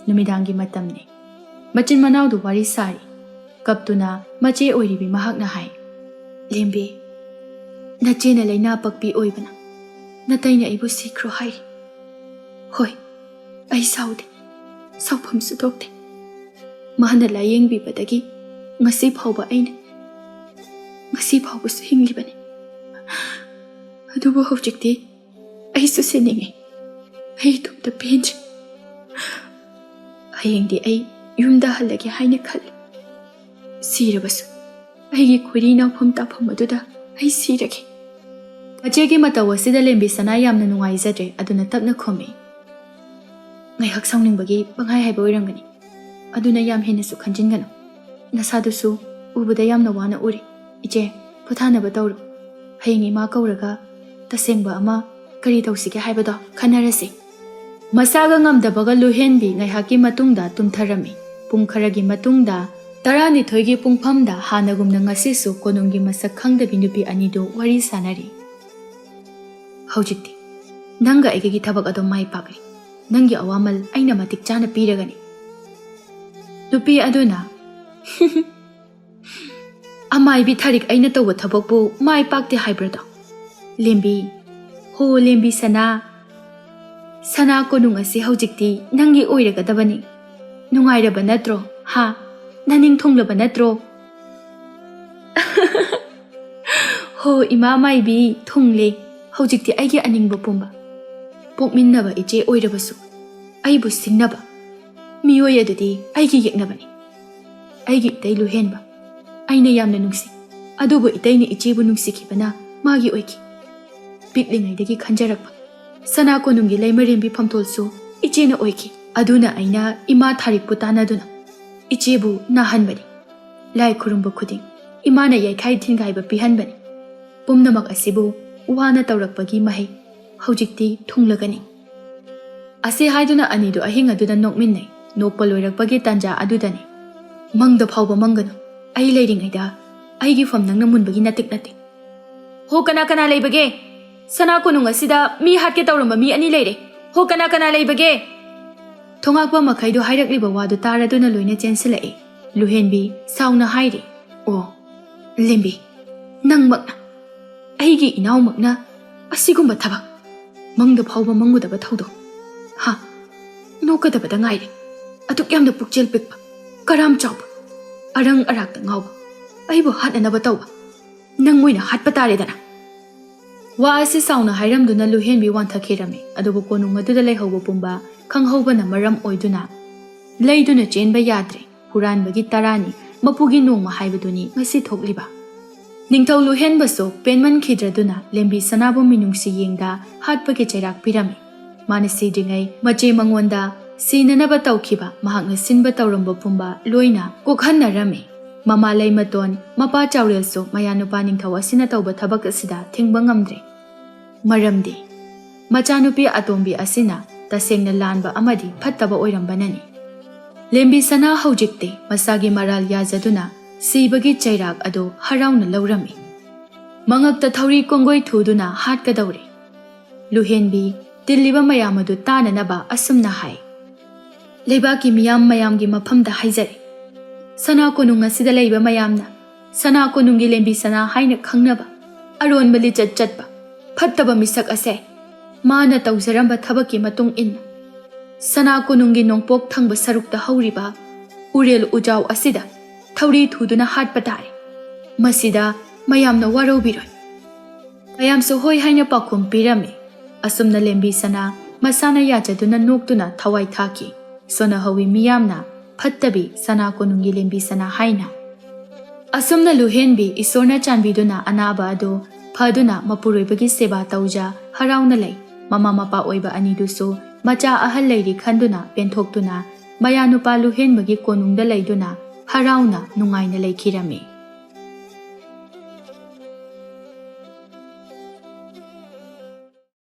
ꯅꯨꯃꯤꯗꯥꯡꯒꯤ ꯃꯇꯝꯅꯤ꯫ ꯃꯆꯤꯟ ꯃꯅꯥꯎꯗꯨ ꯋꯥꯔꯤ ꯁꯥꯔꯤ꯫ ꯀꯞꯇꯨꯅ ꯃꯆꯦ ꯑꯣꯏꯔꯤꯕꯤ ꯃꯍꯥꯛꯅ ꯍꯥꯏ, "ꯂꯦꯝꯕꯤ, ꯅꯆꯦꯅ ꯂꯩꯅꯥ ꯄꯛꯄꯤ ꯑꯣꯏꯕꯅ ꯅꯇꯩꯅ ꯑꯩꯕꯨ ꯁꯤꯈ꯭ꯔꯣ ꯍꯥꯏꯔꯤ꯫ ꯍꯣꯏ, ꯑꯩ ꯁꯥꯎꯗꯦ, ꯁꯥꯎꯐꯝꯁꯨ ꯊꯣꯛꯇꯦ꯫ ꯃꯥꯅ ꯂꯥꯌꯦꯡꯕꯤꯕꯗꯒꯤ ꯉꯁꯤ ꯐꯥꯎꯕ ꯑꯩꯅ, ꯉꯁꯤ ꯐꯥꯎꯕꯁꯨ ꯍꯤꯡꯂꯤꯕꯅꯤ꯫ ꯑꯗꯨꯕꯨ ꯍꯧꯖꯤꯛꯇꯤ ꯑꯩꯁꯨ ꯁꯤꯅꯤꯡꯉꯤ꯫ ꯑꯩ ꯏꯇꯣꯝꯇ ꯄꯦꯟꯗ꯭ꯔꯦ꯫ ꯍꯌꯦꯡꯗꯤ ꯑꯩ ꯌꯨꯝꯗ ꯍꯜꯂꯒꯦ ꯍꯥꯏꯅ ꯈꯜꯂꯤ꯫ ꯁꯤꯔꯕꯁꯨ ꯑꯩꯒꯤ ꯈꯣꯏꯔꯤ ꯏꯅꯥꯎꯐꯝ ꯇꯥꯐꯝ ꯑꯗꯨꯗ ꯑꯩ ꯁꯤꯔꯒꯦ"꯫ ꯃꯆꯦꯒꯤ ꯃꯇꯧ ꯑꯁꯤꯗ ꯂꯦꯝꯕꯤ ꯁꯅꯥ ꯌꯥꯝꯅ ꯅꯨꯡꯉꯥꯏꯖꯗ꯭ꯔꯦ, ꯑꯗꯨꯅ ꯇꯞꯅ ꯈꯨꯝꯃꯤ, "ꯉꯥꯏꯍꯥꯛ ꯁꯥꯎꯅꯤꯡꯕꯒꯤ ꯄꯪꯍꯥꯏ ꯍꯥꯏꯕ ꯑꯣꯏꯔꯝꯒꯅꯤ꯫ ꯑꯗꯨꯅ ꯌꯥꯝ ꯍꯦꯟꯅꯁꯨ ꯈꯟꯖꯤꯟꯒꯅꯨ꯫ ꯅꯁꯥꯗꯨꯁꯨ ꯎꯕꯗ ꯌꯥꯝꯅ ꯋꯥꯅ ꯎꯔꯤ꯫ ꯏꯆꯦ, ꯄꯣꯊꯥꯅꯕ ꯇꯧꯔꯣ꯫ ꯍꯌꯦꯡ ꯏꯃꯥ ꯀꯧꯔꯒ ꯇꯁꯦꯡꯕ ꯑꯃ ꯀꯔꯤ ꯇꯧꯁꯤꯒꯦ ꯍꯥꯏꯕꯗꯣ ꯈꯟꯅꯔꯁꯤ"꯫ ꯃꯁꯥꯒ ꯉꯝꯗꯕꯒ ꯂꯨꯍꯦꯟꯕꯤ ꯉꯥꯏꯍꯥꯛꯀꯤ ꯃꯇꯨꯡꯗ ꯇꯨꯝꯊꯔꯝꯃꯤ꯫ ꯄꯨꯡ ꯈꯔꯒꯤ ꯃꯇꯨꯡꯗ, ꯇꯔꯥꯅꯤꯊꯣꯏꯒꯤ ꯄꯨꯡꯐꯝꯗ, ꯍꯥꯟꯅꯒꯨꯝꯅ ꯉꯁꯤꯁꯨ ꯀꯣꯅꯨꯡꯒꯤ ꯃꯁꯛ ꯈꯪꯗꯕꯤ ꯅꯨꯄꯤ ꯑꯅꯤꯗꯨ ꯋꯥꯔꯤ ꯁꯥꯅꯔꯤ꯫ "ꯍꯧꯖꯤꯛꯇꯤ ꯅꯪꯒ ꯑꯩꯒꯒꯤ ꯊꯕꯛ ꯑꯗꯨꯝ ꯃꯥꯏ ꯄꯥꯛꯂꯤ꯫ ꯅꯪꯒꯤ ꯑꯋꯥꯃꯜ ꯑꯩꯅ ꯃꯇꯤꯛ ꯆꯥꯅ ꯄꯤꯔꯒꯅꯤ"꯫ ꯅꯨꯄꯤ ꯑꯗꯨꯅ, ꯑꯃꯥꯏꯕꯤ ꯊꯥꯔꯤꯛ ꯑꯩꯅ ꯇꯧꯕ ꯊꯕꯛꯄꯨ ꯃꯥꯏ ꯄꯥꯛꯇꯦ ꯍꯥꯏꯕ꯭ꯔꯗꯣ? ꯂꯦꯝꯕꯤ, ꯍꯣ ꯂꯦꯝꯕꯤ ꯁꯅꯥ, ꯁꯅꯥ ꯀꯣꯅꯨꯡ ꯑꯁꯤ ꯍꯧꯖꯤꯛꯇꯤ ꯅꯪꯒꯤ ꯑꯣꯏꯔꯒꯗꯕꯅꯤ꯫ ꯅꯨꯡꯉꯥꯏꯔꯕ ꯅꯠꯇ꯭ꯔꯣ? ꯍꯥ? ꯅꯅꯤꯡ ꯊꯨꯡꯂꯕ ꯅꯠꯇ꯭ꯔꯣ? ꯍꯣ ꯏꯃꯥ ꯃꯥꯏꯕꯤ, ꯊꯨꯡꯂꯦ꯫ ꯍꯧꯖꯤꯛꯇꯤ ꯑꯩꯒꯤ ꯑꯅꯤꯡꯕ ꯄꯨꯝꯕ, ꯄꯣꯛꯃꯤꯟꯅꯕ ꯏꯆꯦ ꯑꯣꯏꯔꯕꯁꯨ ꯑꯩꯕꯨ ꯁꯤꯡꯅꯕ ꯃꯤꯑꯣꯏ ꯑꯗꯨꯗꯤ ꯑꯩꯒꯤ ꯌꯦꯛꯅꯕꯅꯤ꯫ ꯑꯩꯒꯤ ꯏꯇꯩ ꯂꯨꯍꯦꯟꯕ, ꯑꯩꯅ ꯌꯥꯝꯅ ꯅꯨꯡꯁꯤ꯫ ꯑꯗꯨꯕꯨ ꯏꯇꯩꯅ ꯏꯆꯦꯕꯨ ꯅꯨꯡꯁꯤꯈꯤꯕꯅ ꯃꯥꯒꯤ ꯑꯣꯏꯈꯤ꯫ ꯄꯤꯛꯂꯤꯉꯩꯗꯒꯤ ꯈꯟꯖꯔꯛꯄ ꯁꯅꯥ ꯀꯣꯅꯨꯡꯒꯤ ꯂꯩꯃꯔꯦꯝꯕꯤ ꯐꯝꯊꯣꯜꯁꯨ ꯏꯆꯦꯅ ꯑꯣꯏꯈꯤ꯫ ꯑꯗꯨꯅ ꯑꯩꯅ ꯏꯃꯥ ꯊꯥꯔꯤꯛꯄꯨ ꯇꯥꯟꯅꯗꯨꯅ ꯏꯆꯦꯕꯨ ꯅꯥꯍꯟꯕꯅꯤ꯫ ꯂꯥꯏ ꯈꯨꯔꯨꯝꯕ ꯈꯨꯗꯤꯡ ꯏꯃꯥꯅ ꯌꯩꯈꯥꯏ ꯊꯤꯟꯒꯥꯏꯕ ꯄꯤꯍꯟꯕꯅꯤ꯫ ꯄꯨꯝꯅꯃꯛ ꯑꯁꯤꯕꯨ ꯋꯥꯅ ꯇꯧꯔꯛꯄꯒꯤ ꯃꯍꯩ ꯍꯧꯖꯤꯛꯇꯤ ꯊꯨꯡꯂꯒꯅꯤ꯫ ꯑꯁꯤ ꯍꯥꯏꯗꯨꯅ ꯑꯅꯤꯗꯨ ꯑꯍꯤꯡ ꯑꯗꯨꯗ ꯅꯣꯛꯃꯤꯟꯅꯩ꯫ ꯅꯣꯛꯄ ꯂꯣꯏꯔꯛꯄꯒꯤ ꯇꯥꯟꯖꯥ ꯑꯗꯨꯗꯅꯤ꯫ ꯃꯪꯗ ꯐꯥꯎꯕ ꯃꯪꯒꯅꯨ꯫ ꯑꯩ ꯂꯩꯔꯤꯉꯩꯗ ꯑꯩꯒꯤ ꯐꯝ ꯅꯪꯅ ꯃꯨꯟꯕꯒꯤ ꯅꯇꯤꯛ ꯅꯠꯇꯦ꯫ ꯍꯣ, ꯀꯅꯥ ꯀꯅꯥ ꯂꯩꯕꯒꯦ? ꯁꯅꯥ ꯀꯣꯅꯨꯡ ꯑꯁꯤꯗ ꯃꯤ ꯍꯥꯠꯀꯦ ꯇꯧꯔꯝꯕ ꯃꯤ ꯑꯅꯤ ꯂꯩꯔꯦ꯫ ꯍꯣ, ꯀꯅꯥ ꯀꯅꯥ ꯂꯩꯕꯒꯦ? ꯊꯣꯉꯥꯛꯄ ꯃꯈꯩꯗꯨ ꯍꯥꯏꯔꯛꯂꯤꯕ ꯋꯥꯗꯨ ꯇꯥꯔꯗꯨꯅ ꯂꯣꯏꯅ ꯆꯦꯟꯁꯤꯜꯂꯛꯏ꯫ ꯂꯨꯍꯦꯟꯕꯤ ꯁꯥꯎꯅ ꯍꯥꯏꯔꯤ, "ꯑꯣ, ꯂꯦꯝꯕꯤ, ꯅꯪꯃꯛꯅ, ꯑꯩꯒꯤ ꯏꯅꯥꯎꯃꯛꯅ ꯑꯁꯤꯒꯨꯝꯕ ꯊꯕꯛ, ꯃꯪꯗ ꯐꯥꯎꯕ ꯃꯪꯉꯨꯗꯕ ꯊꯧꯗꯣꯛ꯫ ꯍꯥ? ꯅꯣꯛꯀꯗꯕꯗ ꯉꯥꯏꯔꯦ꯫ ꯑꯗꯨꯛ ꯌꯥꯝꯅ ꯄꯨꯛꯆꯦꯜ ꯄꯤꯛꯄ, ꯀꯔꯥꯝ ꯆꯥꯎꯕ, ꯑꯔꯪ ꯑꯔꯥꯛꯇ ꯉꯥꯎꯕ, ꯑꯩꯕꯨ ꯍꯥꯠꯅꯅꯕ ꯇꯧꯕ꯫ ꯅꯪ ꯑꯣꯏꯅ ꯍꯥꯠꯄ ꯇꯥꯔꯦꯗꯅ꯫" ꯋꯥ ꯑꯁꯤ ꯁꯥꯎꯅ ꯍꯥꯏꯔꯝꯗꯨꯅ ꯂꯨꯍꯦꯟꯕꯤ ꯋꯥꯟꯊꯈꯤꯔꯝꯃꯤ꯫ ꯑꯗꯨꯕꯨ ꯀꯣꯅꯨꯡ ꯑꯗꯨꯗ ꯂꯩꯍꯧꯕ ꯄꯨꯝꯕ ꯈꯪꯍꯧꯕꯅ ꯃꯔꯝ ꯑꯣꯏꯗꯨꯅ ꯂꯩꯗꯨꯅ ꯆꯦꯟꯕ ꯌꯥꯗ꯭ꯔꯦ꯫ ꯍꯨꯔꯥꯟꯕꯒꯤ ꯇꯔꯥꯅꯤ, ꯃꯄꯨꯒꯤ ꯅꯣꯡꯃ ꯍꯥꯏꯕꯗꯨꯅꯤ ꯉꯁꯤ ꯊꯣꯛꯂꯤꯕ꯫ ꯅꯤꯡꯊꯧ ꯂꯨꯍꯦꯟꯕꯁꯨ ꯄꯦꯟꯃꯟꯈꯤꯗ꯭ꯔꯗꯨꯅ ꯂꯦꯝꯕꯤ ꯁꯅꯥꯕꯨ ꯃꯤꯅꯨꯡꯁꯤ ꯌꯦꯡꯗ ꯍꯥꯠꯄꯒꯤ ꯆꯩꯔꯥꯛ ꯄꯤꯔꯝꯃꯤ꯫ ꯃꯥꯅ ꯁꯤꯗ꯭ꯔꯤꯉꯩ ꯃꯆꯦ ꯃꯉꯣꯟꯗ ꯁꯤꯅꯅꯕ ꯇꯧꯈꯤꯕ ꯃꯍꯥꯛꯅ ꯁꯤꯟꯕ ꯇꯧꯔꯝꯕ ꯄꯨꯝꯕ ꯂꯣꯏꯅ ꯀꯣꯛꯍꯟꯅꯔꯝꯃꯤ꯫ ꯃꯃꯥ ꯂꯩꯃꯇꯣꯟ, ꯃꯄꯥ ꯆꯥꯎꯔꯦꯜꯁꯨ ꯃꯌꯥꯅꯨꯄꯥ ꯅꯤꯡꯊꯧ ꯑꯁꯤꯅ ꯇꯧꯕ ꯊꯕꯛ ꯑꯁꯤꯗ ꯊꯤꯡꯕ ꯉꯝꯗ꯭ꯔꯦ꯫ ꯃꯔꯝꯗꯤ ꯃꯆꯥꯅꯨꯄꯤ ꯑꯇꯣꯝꯕꯤ ꯑꯁꯤꯅ ꯇꯁꯦꯡꯅ ꯂꯥꯟꯕ ꯑꯃꯗꯤ ꯐꯠꯇꯕ ꯑꯣꯏꯔꯝꯕꯅꯅꯤ꯫ ꯂꯦꯝꯕꯤ ꯁꯅꯥ ꯍꯧꯖꯤꯛꯇꯤ ꯃꯁꯥꯒꯤ ꯃꯔꯥꯜ ꯌꯥꯖꯗꯨꯅ ꯁꯤꯕꯒꯤ ꯆꯩꯔꯥꯛ ꯑꯗꯨ ꯍꯔꯥꯎꯅ ꯂꯧꯔꯝꯃꯤ꯫ ꯃꯉꯛꯇ ꯊꯧꯔꯤ ꯀꯣꯡꯒꯣꯏ ꯊꯨꯗꯨꯅ ꯍꯥꯠꯀꯗꯧꯔꯦ꯫ ꯂꯨꯍꯦꯟꯕꯤ ꯇꯤꯜꯂꯤꯕ ꯃꯌꯥꯝ ꯑꯗꯨ ꯇꯥꯅꯅꯕ ꯑꯁꯨꯝꯅ ꯍꯥꯏ, "ꯂꯩꯕꯥꯛꯀꯤ ꯃꯤꯌꯥꯝ ꯃꯌꯥꯝꯒꯤ ꯃꯐꯝꯗ ꯍꯥꯏꯖꯔꯤ, ꯁꯅꯥ ꯀꯣꯅꯨꯡ ꯑꯁꯤꯗ ꯂꯩꯕ ꯃꯌꯥꯝꯅ ꯁꯅꯥ ꯀꯣꯅꯨꯡꯒꯤ ꯂꯦꯝꯕꯤ ꯁꯅꯥ ꯍꯥꯏꯅ ꯈꯪꯅꯕ ꯑꯔꯣꯟꯕ ꯂꯤꯆꯠ ꯆꯠꯄ ꯐꯠꯇꯕ ꯃꯤꯁꯛ ꯑꯁꯦ ꯃꯥꯅ ꯇꯧꯖꯔꯝꯕ ꯊꯕꯛꯀꯤ ꯃꯇꯨꯡ ꯏꯟꯅ ꯁꯅꯥ ꯀꯣꯅꯨꯡꯒꯤ ꯅꯣꯡꯄꯣꯛ ꯊꯪꯕ ꯁꯔꯨꯛꯇ ꯍꯧꯔꯤꯕ ꯎꯔꯦꯜ ꯎꯖꯥꯎ ꯑꯁꯤꯗ ꯊꯧꯔꯤ ꯊꯨꯗꯨꯅ ꯍꯥꯠꯄ ꯇꯥꯔꯦ꯫ ꯃꯁꯤꯗ ꯃꯌꯥꯝꯅ ꯋꯥꯔꯧꯕꯤꯔꯣꯏ꯫ ꯃꯌꯥꯝꯁꯨ ꯍꯣꯏ ꯍꯥꯏꯅ ꯄꯥꯎꯈꯨꯝ ꯄꯤꯔꯝꯃꯤ꯫ ꯑꯁꯨꯝꯅ ꯂꯦꯝꯕꯤ ꯁꯅꯥ ꯃꯁꯥꯅ ꯌꯥꯖꯗꯨꯅ ꯅꯣꯛꯇꯨꯅ ꯊꯋꯥꯏ ꯊꯥꯈꯤ꯫ ꯁꯣꯟꯅꯍꯧꯋꯤ ꯃꯤꯌꯥꯝꯅ ꯐꯠꯇꯕꯤ ꯁꯅꯥ ꯀꯣꯅꯨꯡꯒꯤ ꯂꯦꯝꯕꯤ ꯁꯅꯥ ꯍꯥꯏꯅ꯫ ꯑꯁꯨꯝꯅ ꯂꯨꯍꯦꯟꯕꯤ ꯏꯁꯣꯔꯅ ꯆꯥꯟꯕꯤꯗꯨꯅ ꯑꯅꯥꯕ ꯑꯗꯨ ꯐꯗꯨꯅ ꯃꯄꯨꯔꯣꯏꯕꯒꯤ ꯁꯦꯕꯥ ꯇꯧꯖ ꯍꯔꯥꯎꯅ ꯂꯩ꯫ ꯃꯃꯥ ꯃꯄꯥ ꯑꯣꯏꯕ ꯑꯅꯤꯗꯨꯁꯨ ꯃꯆꯥ ꯑꯍꯜ ꯂꯩꯔꯤ ꯈꯟꯗꯨꯅ ꯄꯦꯟꯊꯣꯛꯇꯨꯅ ꯃꯌꯥꯅꯨꯄꯥ ꯂꯨꯍꯦꯟꯕꯒꯤ ꯀꯣꯅꯨꯡꯗ ꯂꯩꯗꯨꯅ ꯍꯔꯥꯎꯅ ꯅꯨꯡꯉꯥꯏꯅ ꯂꯩꯈꯤꯔꯝꯃꯤ꯫